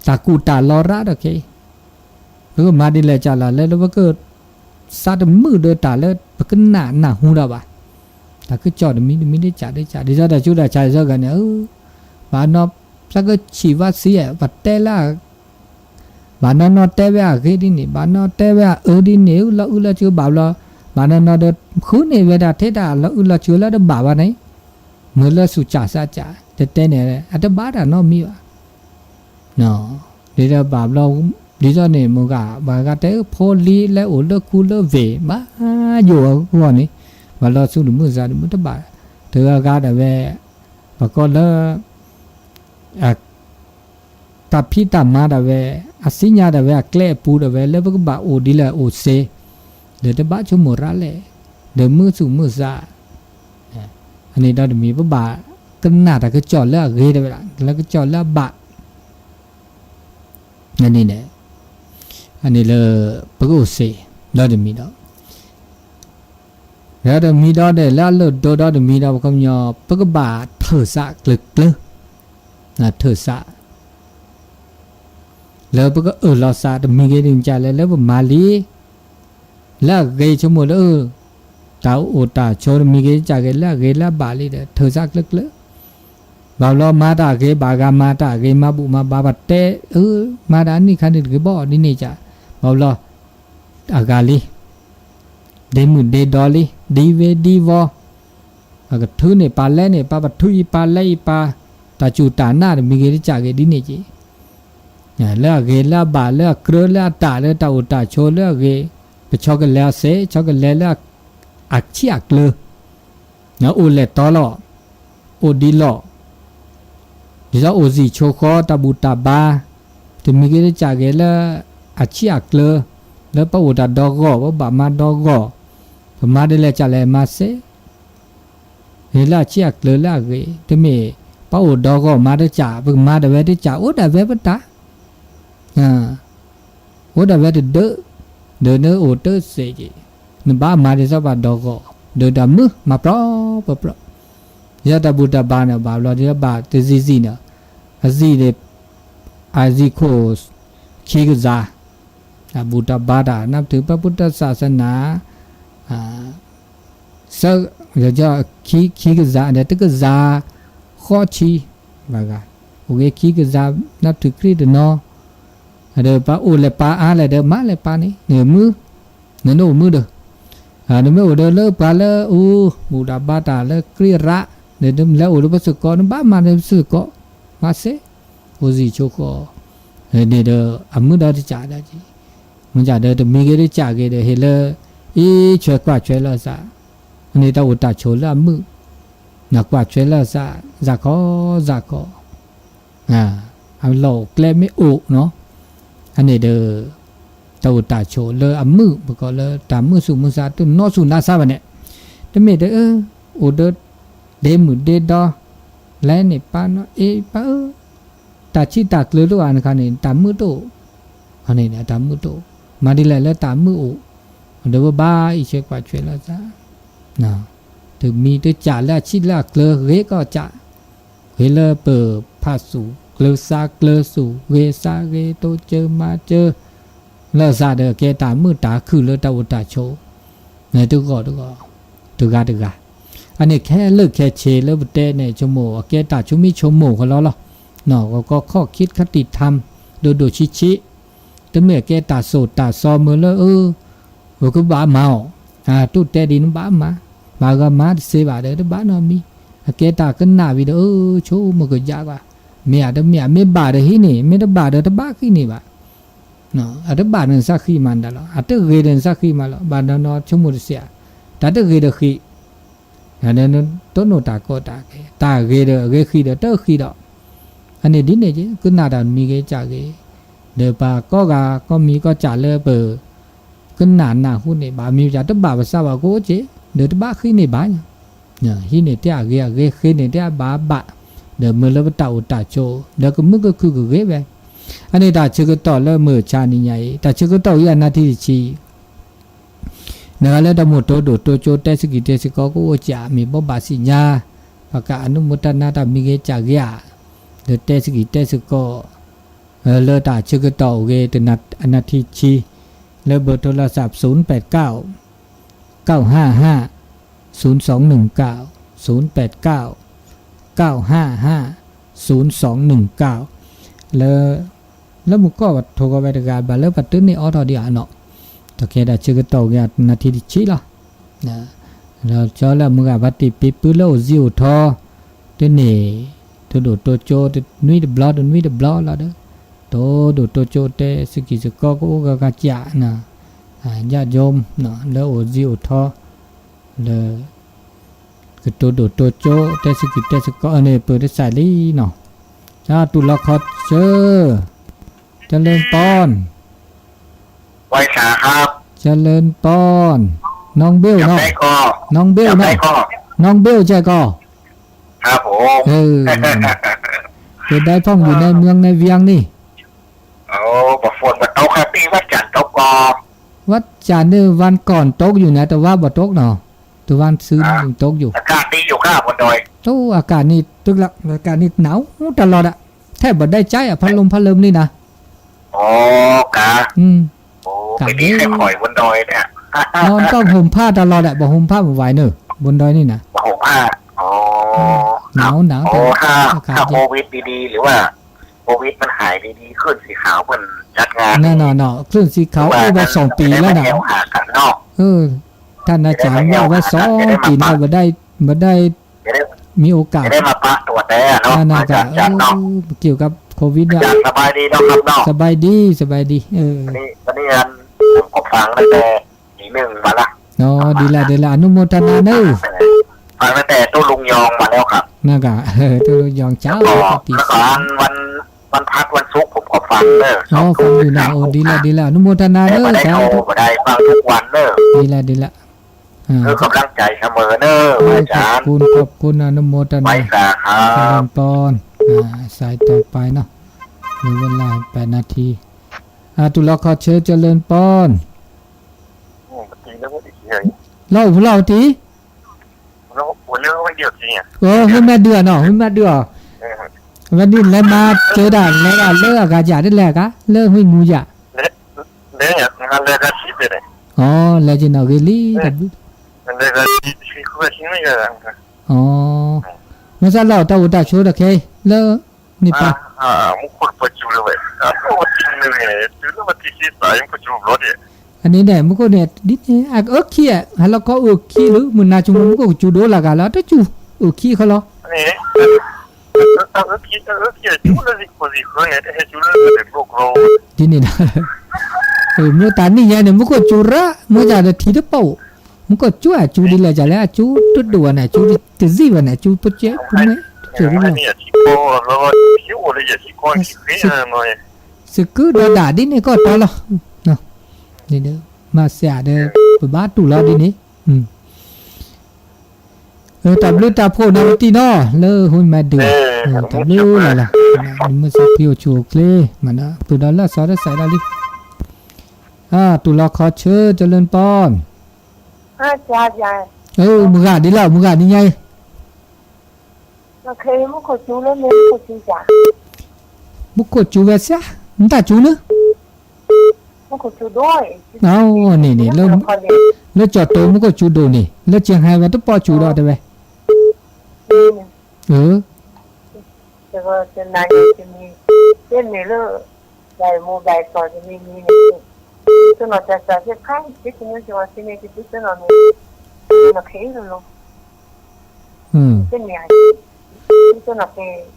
တၢ်ကူၣ်တၢ်လီၤရၣ်ဒီးခဲအံၤ, ပကမၤဒ်လဲၣ်ကစၢ်လီၤ လၢပက သးတမုာ်ဒီးတၢ်လၢပကနၣ်နၢ်ဟူတၢ်ဘၣ်, တၢ်ကစီၣ်တမံၤတမံၤဒ်ကစၢ်ဒ်ကစၢ် ဒ်သိးတၢ်ဆူးတၢ်ဆါဒ်သိးဂၤန့ၣ်, ဘၣ်နီၢ် သးကဆံးဝဲဆံးဧါ, ပတဲလၢ ဘၣ်နီၢ်နီၢ်တဲဝဲအဂ့ၢ်ဒ်န့ၣ်, ဘၣ်နီၢ်တဲဝဲအအၢဒ်န့ၣ်, လီၤအုၣ်လီၤစုဘၣ်ဘျီ, ဘၣ်နီၢ်နီၢ်ဒီး ဃုန့ၢ်ဝဲဒၣ်ထဲတၢ်လီၤအုၣ်လီၤစုလၢတဘၣ်ဘၣ်န့ၣ်, မ့ၢ်လၢဆူးစၢ်စးစၢ် တတဲန့ၣ် အတဘၣ်တၢ်နီတမံၤဘၣ်. ဒ်သိးဘၣ်ဘျီ, ဒ်သိးန့ၣ် မုၢ်ဂၤ ပှၤဂၤတဲအၢ ဖိလံၤလၢအိၣ်လၢခူလၢဝ့ၢ် ဘၣ်ယိၣ်အဂီၢ်န့ၣ်, ဘၣ်လီၤဆူတမုၢ်စးတမုၢ်တဘၣ်, တဂၤဂၤဒၣ်ဝဲ, ပှၤကီၢ်လၢ တၢ်ဖံးတၢ်မၤဒၣ်ဝဲ, အစံၣ်ညါဒၣ်ဝဲ အကျဲအပူၤဒၣ်ဝဲ လၢပကဘၣ်အိၣ်ဒ်လဲၣ်အိၣ်စ့, ဒီးတဘၣ်ဆိကမိၣ်ရၤလဲၣ်, ဒီးမုၢ်သူၣ်မုၢ်သး, အန့ၣ်ဒီးတမံၤ ပဘၣ်ကနၣ်တၢ်ကစီၣ်လၢအဂ့ၤဒၣ်ဝဲဒၣ် လၢကစီၣ်လၢအဘၣ်, အန့ၣ်န့ၣ်, အန့ၣ်လၢ ပကအိၣ်စ့, ဒီးတမံၤဒီး ဒီးတမံၤဒီးန့ၣ် လၢအလိၣ်ဒိဒီးတမံၤဒီး ပခီပညီ ပကဘၣ်ထၢၣ်စးကျၢၤကျၢၤ, ထၢၣ်စး, လၢပကအၢၣ်လီၤစးတမံၤဂ့ၤ တမံၤကလဲၣ် လၢပမၤလံ, လၢအဂ့ၤဆိကမိၣ်လၢ တၢ်အိၣ်တၢ်ဆိတမံၤဂ့ၤ ကလဲၣ် လၢအဂ့ၤလၢအဘၣ်လံဒီး ထၢၣ်စးကျၢၤကျၢၤ, ဘၣ်ဘျီမၤတၢ်ဂ့ၤ ဘၣ်ဂၤမၤတၢ်ဂ့ၤ မၤဘူၣ်မၤဘါ ပတဲအၢ မၤတၢ်နံၣ်ခါန့ၣ်တဂ့ၤဘၣ်ဒ်န့ၣ်က, ဘၣ်ဘျီ အဂၤလံ, ဒ့မုၣ်ဒ့ဒီလံ ဒ်ဝ့ဒ်ဝီ, ပကထုးန့ၢ်ပာ်လဲန့ၣ် ပာ်ပထုးအံၤပာ်လဲအံၤပာ်, တၢ်စူၢ်တၢ်နာ်တမံၤဂ့ၤတကးဂ့ၤဒ်န့ၣ်က့, လၢအဂ့ၤလၢအဘၣ်လၢအကြၢးလၢအတၢ်လၢတၢ်အိၣ်တၢ်ဆိးလၢအဂ့ၤ, ပဆီကလဲၤအီၤစ့ၢ် ဆီကလဲၤလၢ အဆံးအကျၢၤ, အိၣ်လဲၢ်တီလီၤ, အိၣ်ဒံးလီၤ, ဒ်သိးအိၣ်စံာ်ဆိဃီတၢ်ဘူၣ်တၢ်ဘါ, တမံၤဂ့ၤတကးဂ့ၤလၢ အဆံးအကျၢၤ, လၢပအိၣ်တၢ်ဒီဂီၢ် ပဘၣ်မၤဒီဂီၢ်, ပမၤဒ်လဲၣ်ကလဲၣ်မၤစ့ၢ်, လၢအဆံးအကျၢၤလၢအဂ့ၤ, တမ့ၢ်ပအိၣ်ဒီဂီၢ်မၤတကး ပကမၤဒၣ်ဝဲတကး အိၣ်ဒၣ်ဝဲပတၢ် အိၣ်ဒၣ်ဝဲတဒၢ, ဒီးနအိၣ်တစ့ၢ်က့ၤ, နဘၣ်မၤဒ်သိးပှၤဒီဂီၢ်, ဒီးတၢ်မုာ်မၤပြီပပြီ, ဒ်သိးတၢ်ဘူၣ်တၢ်ဘါန့ၣ် ဘၣ်ဘျီဒ်သိးဘၣ်တစံးစံးန့ၣ်, အစံးန့ၣ်, အစံာ်ခိၣ်ခံကစၢ်, တၢ်ဘူၣ်တၢ်ဘါတၢ်နၢ်ပတုာ် ပပုၢ်တၢ်ဆးစနၤ ဆၢ, ခံ, ခံကစၢ် ဒီးတကစၢ်ဃီဆံ, ဘၣ်ဂၤ, အိၣ်ဂ့ၤခံကစၢ် နၢ်ပတုာ်ခရံာ်တနီၤ, ဒီးပှၤအိၣ်လဲၤပာ်အါလဲၣ်ဒီး မၤလဲၤပာ်န့ၣ် နမုာ်, နနအိၣ်မုာ်ဒီး, နမ့ၢ်အိၣ်ဒီးလၢပှၤလၢအအိၣ် ဘူၣ်တၢ်ဘါတၢ်လၢခရံာ်အရၣ်, နလဲၤအိၣ်ဒီးပှၤစ့ၢ်ကီး နဘၣ်မၤဒီးပှၤစ့ၢ်ကီး, မၤစ့ၢ်, အိၣ်စံာ်ဆိဃီ, န့ၣ်ဒီး အမုာ်ဒီးတကးဒီး, မ့ၢ်ကဒီးတမံၤဂ့ၤတကးဂ့ၤဒီး ဟ့ၣ်လၢ အံးဆွဲကွၢ်ဆွဲလၢအသး, အန့ၣ်တၢ်အိၣ်တၢ်ဆိးလၢအမုာ်, နကွၢ်ဆွဲလၢအသး, စးခီ, စးခီ အလီၢ်အိၣ်ကျဲမ့ၢ်အိၣ်နီၤ, အန့ၣ်ဒီး တၢ်အိၣ်တၢ်ဆိးလၢအမုာ် ပကိးလၢတၢ်မုာ်ဆူၣ်မုာ်သး တနီၢ်ဆူၣ်နါဆါဘၣ်န့ၣ်, တမ့ၢ်တအၢ, အိၣ်ဒီး ဒ့မုၣ်ဒ့ဒီ, လဲၤန့ၣ်ပၢ်နီၢ်အ့ၣ်ပၢ်ဧၢ, တၢ်ဆံးတၢ်ကျၢၤတအိၣ်အခါန့ၣ် တၢ်မုာ်တအိၣ်, အန့ၣ်တၢ်မုာ်တအိၣ်, မၤဒ်လဲၣ်လၢတၢ်မုာ်အိၣ်, ဒီးပဘၣ်အံးဆွဲကွၢ်ဆွဲလၢအသး တမံၤတကးလၢအဆံးလၢအကျၢၤဂ့ၤကီးကး, ဂ့ၤလၢပဖးဆူၣ်ကျၢၤသးကျၢၤဆူၣ် ဂ့ၤသးဂ့ၤ တိစၢၤမၤစၢၤ လၢအသးဒီး ကဲတၢ်မုာ်တၢ်ခုၣ်လၢတၢ်အိၣ်တၢ်ဆိး တဂီၢ်တဂီၢ် တဂၤတဂၤ, အန့ၣ်ခဲလၢာ်ခဲဆ့လၢပတဲန့ၣ် ဆိကမိၣ် အကဲတၢ်ဆိမိၣ်ဆိကမိၣ်ကလီလီၤ, ကီကီခီၣ်ခံခတံၢ်ထၢမ် ဒိၣ်ဒိၣ်ဆံးဆံး, တမ့ၢ်အကဲတၢ်စိာ်တၢ်စီမုာ်လၢ အၢ ပကဘၣ်မၤအီၤ, တိၢ်တဲဒ်နဘၣ်မၤ, ဘၣ်ဂၤမၤတသ့ဘၣ်ဒီး တဘၣ်နီတမံၤ, အကဲတၢ်ကနၣ်ဝံၤဒီး အၢ ဆိကမိၣ်ကယၢ်ကွၢ်, မ့ၢ်ဧါတမ့ၢ်ဧါ, မ့ၢ်ဘၣ်ဒီးဟံးန့ၢ်, မ့ၢ်တဘၣ်ဒီးတဘၣ်ဃံးန့ၢ်ဘၣ်, အတဘၣ်ဒီးနသးဃံးမးဒၣ်လီၤ, အတဂ့ၤဒီးနသးဃံးမးလီၤ, ဘၣ်နီၢ်နီၢ်ဆိကမိၣ်တသ့ဧါ, တၢ်တဂ့ၤဒီးဃံး တိၢ်နီၣ်တၢ်ကီတၢ်ခဲ, တၢ်ဂ့ၤဒီးအဂ့ၤ ဃံးဒီးတဃံးဒီး, အန့ၣ်ဒ်န့ၣ်က့ ကနၣ်တၢ်တမံၤဂ့ၤကးဂ့ၤ, ဒီးပှၤကိးဂၤကိးမံၤကိးကးလၢပ ကနၣ်နၢ်ဟူန့ၢ်ဘၣ် မ့ၢ်ပတဘၣ်ပသးဘၣ်ကအိၣ်က့, ဒီးတဘၣ်ဃံးန့ၢ်ဘၣ်, ဟံးန့ၢ်တၢ်အဂ့ၤအဂ့ၤ ဃ့န့ၢ်တၢ်အဘၣ်အဘၣ်, ဒီးမ့ၢ်လၢပတၢ်အိၣ်တၢ်ဆိး ဒီးကမုာ်ကခုၣ်ကဂ့ၤဝဲ, အန့ၣ်တၢ်ဆၢကတီၢ်လၢမုၢ်ဆါနံၤညါအံၤ တၢ်ဆၢကတီၢ်ဝံၤအနၢ်ထံၣ်တဆံ နဂၤလၢတၢ်မိၣ်တိဒိၣ်တိကၠိ တဲစကံၤတဲစကီးကအိၣ်ကး မ့ၢ်ဘိးဘၣ်စံးညါ, ပှၤကအနုမူတၢ်နါတၢ်မံၤဂ့ၤကးဂ့ၤဧါ, ဒီးတဲစကံၤတဲစကီး လၢတၢ်ဆၢကတီၢ်အိၣ်ဂ့ၤ တနၢ် အနၢ်ထံၣ်ဆံ လၢဘၢၣ်ထိလီၤစၢ် ศูนย์แปดเก้า เก้าห้าห้า ศูนย์สองหนึ่งเก้า ศูนย์แปดเก้า เก้าห้าห้า ศูนย์สองหนึ่งเก้า လၢ လၢမုၢ်ကီၢ်ပှၤထိၣ်ဂီၤဝဲတဂၤ ဘၣ်လၢပှၤတန့ၢ်အိးထီၣ်ဒံးအနီၣ်, တၢ်ကဲဒၣ်ဆၢကတီၢ်က့ၤနၣ်ထံၣ်တဆံလီၤ. ဒီးကၠီလၢမုၢ်ဂၤဘၣ်တ့ၢ်ပ့ၤပုၢ်လၢအိၣ်စံၣ်အိၣ်ထီ တန့ၢ် တိၢ်ဒိၣ်တိၢ်ကၠိတနွံတဘျီ တနွံတဘျီလီၤဒီး တိၢ်ဒိၣ်တိၢ်ကၠိတဲစကံၢ်စကီကအိၣ်ဂၤဂၤကၠး ယၣ်ယိ လၢအိၣ်စံၣ်အိၣ်ထီ လၢ ကတိၤဒိၣ်တိၤကၠိ တဲစကံၢ်တဲစကီ အန့ၣ်ပၢၢ်တစဲးလံနီၤ, တူၢ်လီၤခီဆၢ, เจริญปอน ไหว้สาครับ เจริญปอน น้องเบลเนาะ น้องเบลเนาะ น้องเบลใช่ก่อ ครับผม เออ เป็นได้พ่องอยู่ในเมืองในเวียงนี่ โอ้ บ่ฝนบ่ตกครับ ที่วัดจันทร์ตกก่อ วัดจันทร์เนี่ยวันก่อนตกอยู่นะ แต่ว่าบ่ตกเนาะ แต่วันซืนตกอยู่ อากาศดีอยู่ครับบนดอย โอ้ อากาศนี่ตึกละ อากาศนี่หนาวตลอดอะ แทบบ่ได้ใช้อะ พัดลมพัดลมนี่นะ อ๋อกะ อืม โอ้ กะ ไปดีแค่ข่อยบนดอยเนี่ย นอนต้องห่มผ้าตลอดอะ บ่ห่มผ้าบ่ไหวเนอะ บนดอยนี่นะ บ่ห่มผ้า อ๋อ อืม หนาวหนาว โอ้ แต่ ถ้า อากาศ ถ้า เย็น โควิดดีๆ หรือว่า โควิดมันหายดีๆ คลื่นสีขาวเปิ้นจัดงาน แน่นอนเนาะ คลื่นสีขาว ว่า อู้ว่าสองปีแล้วนะ จะได้มาแอวหากันเนาะ เออ ท่านอาจารย์ว่าไว้สองปีนะ จะได้มาปะ บ่ได้ บ่ได้ จะได้ มีโอกาส จะได้มาปะตัวแท้เนาะ นั่นน่ะ อาจารย์ อาจารย์เนาะ เออ เกี่ยวกับโควิดเนี่ย อาจารย์สบายดีเนาะครับเนาะ สบายดี สบายดี เออ วันนี้ วันนี้อัน ผมก็ฟังตั้งแต่ตีหนึ่งมาละ อ๋อ ดีละ ดีละ อนุโมทนาเนอะ ฟังตั้งแต่ตู้ลุงยองมาแล้วครับ นั่นกะ เออ ตู้ลุงยองเจ้า แล้วก็ แล้วก็อันวัน วันพัดวันศุกร์ผมก็ฟังเนอะ อ๋อ สองทุ่ม ฟังอยู่นะ ถึงสามทุ่ม โอ้ ดีละ นะ ดีละ อนุโมทนาเนอะ ได้มาได้ สาธุ โทรมาได้ฟังทุกวันเนอะ ดีละ ดีละ อ่า เพื่อกำลังใจเสมอเนอะ เออ อาจารย์ ขอบคุณ ขอบคุณ อนุโมทนา ไหว้สาครับ เจริญปอน อ่า สายต่อไปเนาะ เหลือเวลาแปดนาที อ่า တူၢ်လီၤခီဆၢ เจริญปอน อืม ปกติแล้วก็ดีเลย လီၤအိၣ်ဖုလီၤအိၣ်တံၢ် แล้ววันเดียวจริงอ่ะ เออ ห้วยแม่เดือเนาะ ห้วยแม่เดือ เออ วันนี้လဲၤမၤစၢၤဒၣ် လဲၤဒၣ်လၢအဂၤယၤ တလဲၤကါ လၢห้วยงูใหญ่ လဲၤ လဲၤ ငါလဲၤကါဆံးပဲန့ၣ် อ๋อ လဲၤက့ၤနီၣ်ဂ့ၤလံ เออ တဘျုး လဲၤကါဆံး ဆံးခုကဆံးမ့ၢ်ကါ อ๋อ မ့ၢ်စးလီၤ တၢ်အိၣ်တၢ်ဆိးတခဲ လၢ န့ၣ်ပၢ် မူခိၣ်တပှဲၤစူၤလၢဝဲ အဝဲထံၣ်န့ၣ် တုၤလၢဝဲထံၣ်ဆံးသး မူခိၣ်စူၤဘျီဒဲး အန့ၣ်န့ၣ် မူခိၣ်န့ၣ် ဒ်န့ၣ် အအၢခံ ဟဲလီၤခီအၢခံလၢ မုၢ်နၤဆိကမိၣ် မူခိၣ်ကစူၤဒိၣ်လၢဂၤလၢ တစူၤ အၢခံခီလီၤ အၢခံ အၢခံ စူၤလၢသံၣ်ခိၣ်သံၣ်ဃၢန့ၣ် တဟဲစူၤလၢတကျိကျိ ဒ်န့ၣ်ဒီး မ့ၢ်တၢ်နံၣ်ညါန့ၣ် မူခိၣ်စူၤရၢ မ့ၢ်တၢ်ဒီးထံတပိာ် မူခိၣ်စူၤအစူၤဒ်လဲၣ်ကလဲၣ် အစူၤတဒိၣ်ဘၣ်န့ၣ် အစူၤတစံၣ်ဘၣ်န့ၣ် အစူၤပကဲပူၤမဲ တစူၤရၢ စကုဒီးဒၣ်ဒ်န့ၣ်ကီၢ်တီလီၤ ဒ်န့ၣ်ဒီး မၤစၢၤဒီး ပဘၣ်တူၢ်လီၤဒ်န့ၣ် တၢ်ဘျုးတၢ်ဖှိၣ်နၤဝတံၢ်နီၤ လၢဟူမၤဒုး တၢ်ဘျုးလီၤလီၤ နမ့ၢ်စးဖံအိၣ်ဆူၣ်အိၣ်ချ့ မၤနၢၤ ပၢၢ်ဒီးလၢစီၤတစဲးဒၣ်လံ တူၢ်လီၤခီဆၢ เจริญปอน မုၢ်ဂၤဒ်လီၤ မုၢ်ဂၤဒ်ညါအံၤ မူခိၣ်စူၤဝဲစ့ၢ် နတၢ်စူၤန့ၣ် န့ၣ်န့ၣ် လၢကၠီၣ်တိၤမူခိၣ်စူၤဒိၣ်န့ၣ် လၢကၠီၣ်ဟဲဝဲတပီၣ်စူၤဒီးတဲဝဲ တနၤန့ၣ် တမံၤ တမံၤလၢ ဘၣ်မူဘၣ်စီၣ် တမံၤမံၤန့ၣ် တနီၤတၢ်စၢ်သ့ၣ်ခါ တမံၤတမံၤ တမံၤန့ၣ် တမံၤ တနီၤ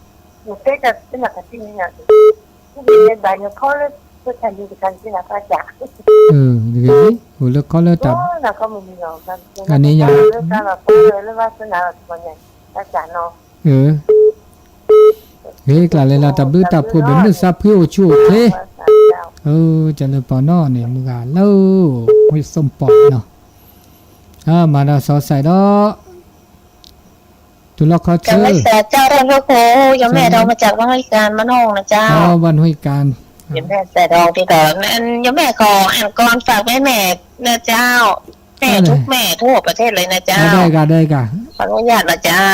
က့ၤ တနီၤက့ၤ နတဲတၢ်တနီၤတၢ်တမံၤန့ၣ် ဘၣ်နခီလၢ တၢ်လံတခါန့ၣ် တၢ်စၢ် တဂ့ၤ အိၣ်လၢခီလၢတၢ် အန့ၣ်ယၤ လၢဘၣ်စနၢ် တၢ်စၢ်နီၤ ဂ့ၤကျါလဲၤလီၤ တၢ်ဘျုးတၢ်ဖှိၣ် ဘၣ်မုၢ်စးဖှံအိၣ်ဆူၣ်အိၣ်ချ့ ကၠီၤလၢပှၤနီၣ်န့ၣ် မုၢ်ဂၤလၢ ဝ့ၢ်စိၣ်ပီၣ်နီၤ မၤဒီးစီၤစဲးဒီး တူၢ်လီၤခီဆၢ ကမ့ၢ်စၢ်ကၠီၣ်ရၢၢ်ဖိဃိ ယမ့ၢ်ဒီးမၤစၢ်ဝၣ်ဟူကၢ် မနီၣ်နၤကၠီ ဝၣ်ဟူကၢ် ယမ့ၢ်စဲးဒီးဒ်သိး ယမ့ၢ်ခီ แอ่านกลอนฝากแม่ๆ นะเจ้า แม่ทุกแม่ทั่วประเทศเลยนะเจ้า ได้ค่ะ ได้ค่ะ ขออนุญาตนะเจ้า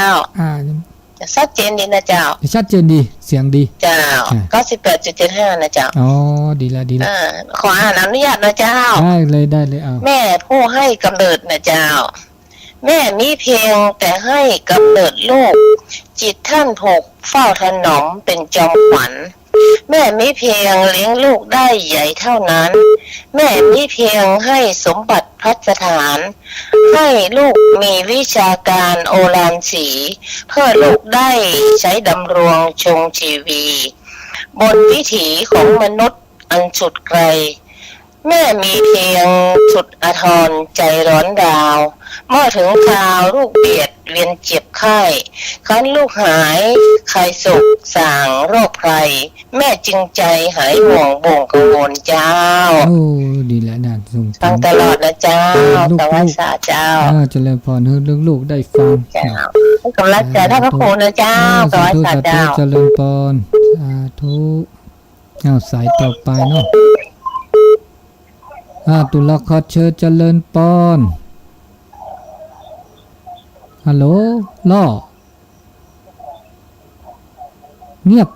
ชัดเจนดีนะเจ้า ชัดเจนดี เสียงดี เจ้า เก้าสิบแปดจุดเจ็ดห้า นะเจ้า อ๋อ ดีละ ดีละ ขออ่านอนุญาตนะเจ้า ได้เลย ได้เลย เอา แม่ผู้ให้กำเนิดนะเจ้า แม่มีเพียงแต่ให้กำเนิดลูก จิตท่านผูกเฝ้าถนอมเป็นจอมขวัญ แม่มีเพียงเลี้ยงลูกได้ใหญ่เท่านั้น แม่มีเพียงให้สมบัติพัสถาน ให้ลูกมีวิชาการโอฬารศรี เพื่อลูกได้ใช้ดำรงชงชีวี บนวิถีของมนุษย์อันสุดไกล แม่มีเพียงสุดอทรใจร้อนราว เมื่อถึงคราวลูกเบียดเวียนเจ็บไข้ ครั้นลูกหายคลายโศกสางโรคภัย แม่จึงใจหายห่วงบ่งกังวลเจ้า โอ้ ดีแล้วนะ ส่งเสียง ฟังตลอดนะเจ้า เออ ลูกๆ กะไหว้สาเจ้า เออ เจริญพร ให้ลูกๆ ได้ฟัง เจ้า นะ ให้กำลังใจท่านพระครูนะเจ้า เออ สาธุ กะไหว้สาเจ้า สาธุ เจริญพร สาธุ เอา สายต่อไปเนาะ อ่า ตุลาคอเชอเจริญปอน ฮัลโหล ล่อ เงียบ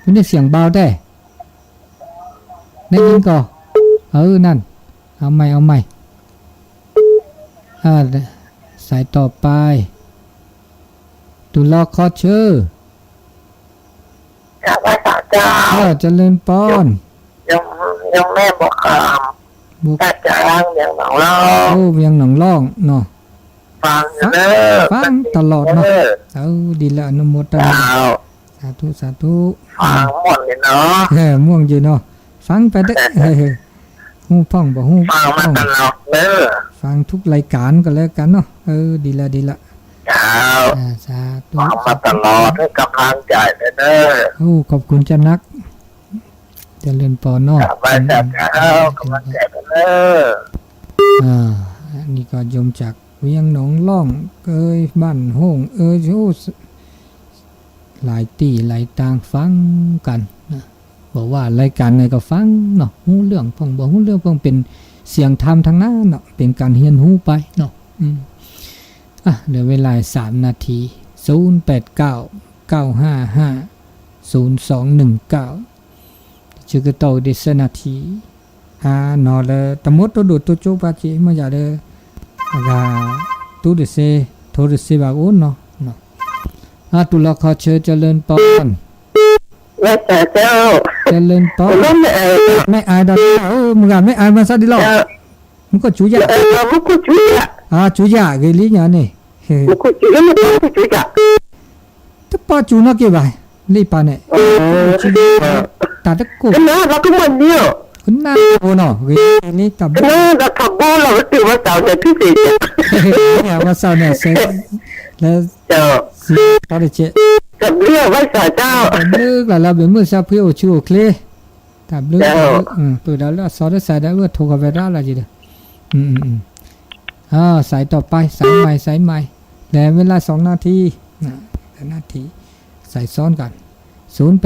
ไม่ได้เสียงเบาแท้ ได้ยินก่อ เออ นั่น เอาใหม่ เอาใหม่ อ่า สายต่อไป ตุลาคอเชอ กราบไหว้สาเจ้า เออ เจริญปอน โยม โยมแม่บัวคำ บุก จากเวียงหนองล่อง โอ้ เวียงหนองล่องเนาะ ฟังอยู่ ฟัง เด้อ ฟังตลอดเนาะ เออ เออ ดีแล้ว อนุโมทนา เจ้า สาธุ สาธุ ฟังม่วนอยู่เนาะ เออ ม่วนอยู่เนาะ ฟังไปเด้อ เออ ฮู้พ่องบ่ฮู้ ฟังมาตลอดเด้อ ฟังทุกรายการก็แล้วกันเนาะ เออ ดีละ ดีละ เจ้า อ่า สาธุ ฟังมาตลอด ให้กำลังใจเด้อ โอ้ ขอบคุณเจ้านัก เจริญปอนเนาะ กราบไหว้สาเจ้า อืม กำลังใจเด้อ อ่า นี่ก็โยมจากเวียงหนองล่องเอย บ้านโฮ่งเอย โอ้ หลายตี้หลายตางฟังกันนะ บอกว่ารายการไหนก็ฟังเนาะ ฮู้เรื่องพ่องบ่ฮู้เรื่องพ่อง เป็นเสียงธรรมทั้งนั้นเนาะ เป็นการเรียนรู้ไปเนาะ อืม อ่ะ เหลือเวลาสามนาที ศูนย์แปดเก้า เก้าห้าห้า ศูนย์สองหนึ่งเก้า จะกระโตดิสนาที อ่า เนาะ လၢတမိၣ်တိၢ်ဒိၣ်တိၢ်ကၠိဘၣ်က့ၤ မ့ၢ်ယၤလၢ အဂၤ တူၢ်တစ့ ထိၣ်တစ့ဘၣ်အိၣ်နီၤ နီၤ အတူၢ်လီၤခီဆၢ เจริญปอน ဝဲစၢ်ကၠီ เจริญปอน မ့ၢ်အဲၣ် မ့ၢ်အဲၣ်ဒီး မုၢ်ဂၤမ့ၢ်အဲၣ်မၤစၢ်ဒ်လီၤ မူခိၣ်စူၤယၤ မူခိၣ်စူၤယၤ အစူၤယၤ ဂ့ၤလံညါန့ၣ် မူခိၣ်စူၤယၤ မူခိၣ်စူၤယၤ တပာ်စူၤနီၢ်က့ၤဘၣ် လံပာ်န့ၣ် တၢ်တကိၢ် ကနၣ်ဘၣ်ကမီၤန့ၣ် ကနၣ်ဘိနီၤ ဂ့ၤလံတၢ်ဘျုး ကနၣ်ဘၣ်ထီဘိလီၤ ဝဲတုၤဝဲစၢ်န့ၣ် ဖံးသ့ၣ် ဝဲစၢ်န့ၣ် စဲ လၢ စံးထီၣ်တက့ၢ် တၢ်ဘျုးဝဲစၢ်ကၠီ တၢ်ဘျုးကျါလၢအဘျုးမုၢ်စၢ်ဖှံအိၣ်ဆူၣ်အိၣ်ချ့ တၢ်ဘျုး ပၢၢ်ဒီးလၢအစီၤတစဲးဒီး အဝဲထိၣ်ဃီၤဝဲဒၣ်လၢက့ၤဒီး อ่า สายต่อไป สายใหม่ สายใหม่ เหลือเวลาสองนาที นะ เหลือนาที สายซ้อนกัน ศูนย์แปด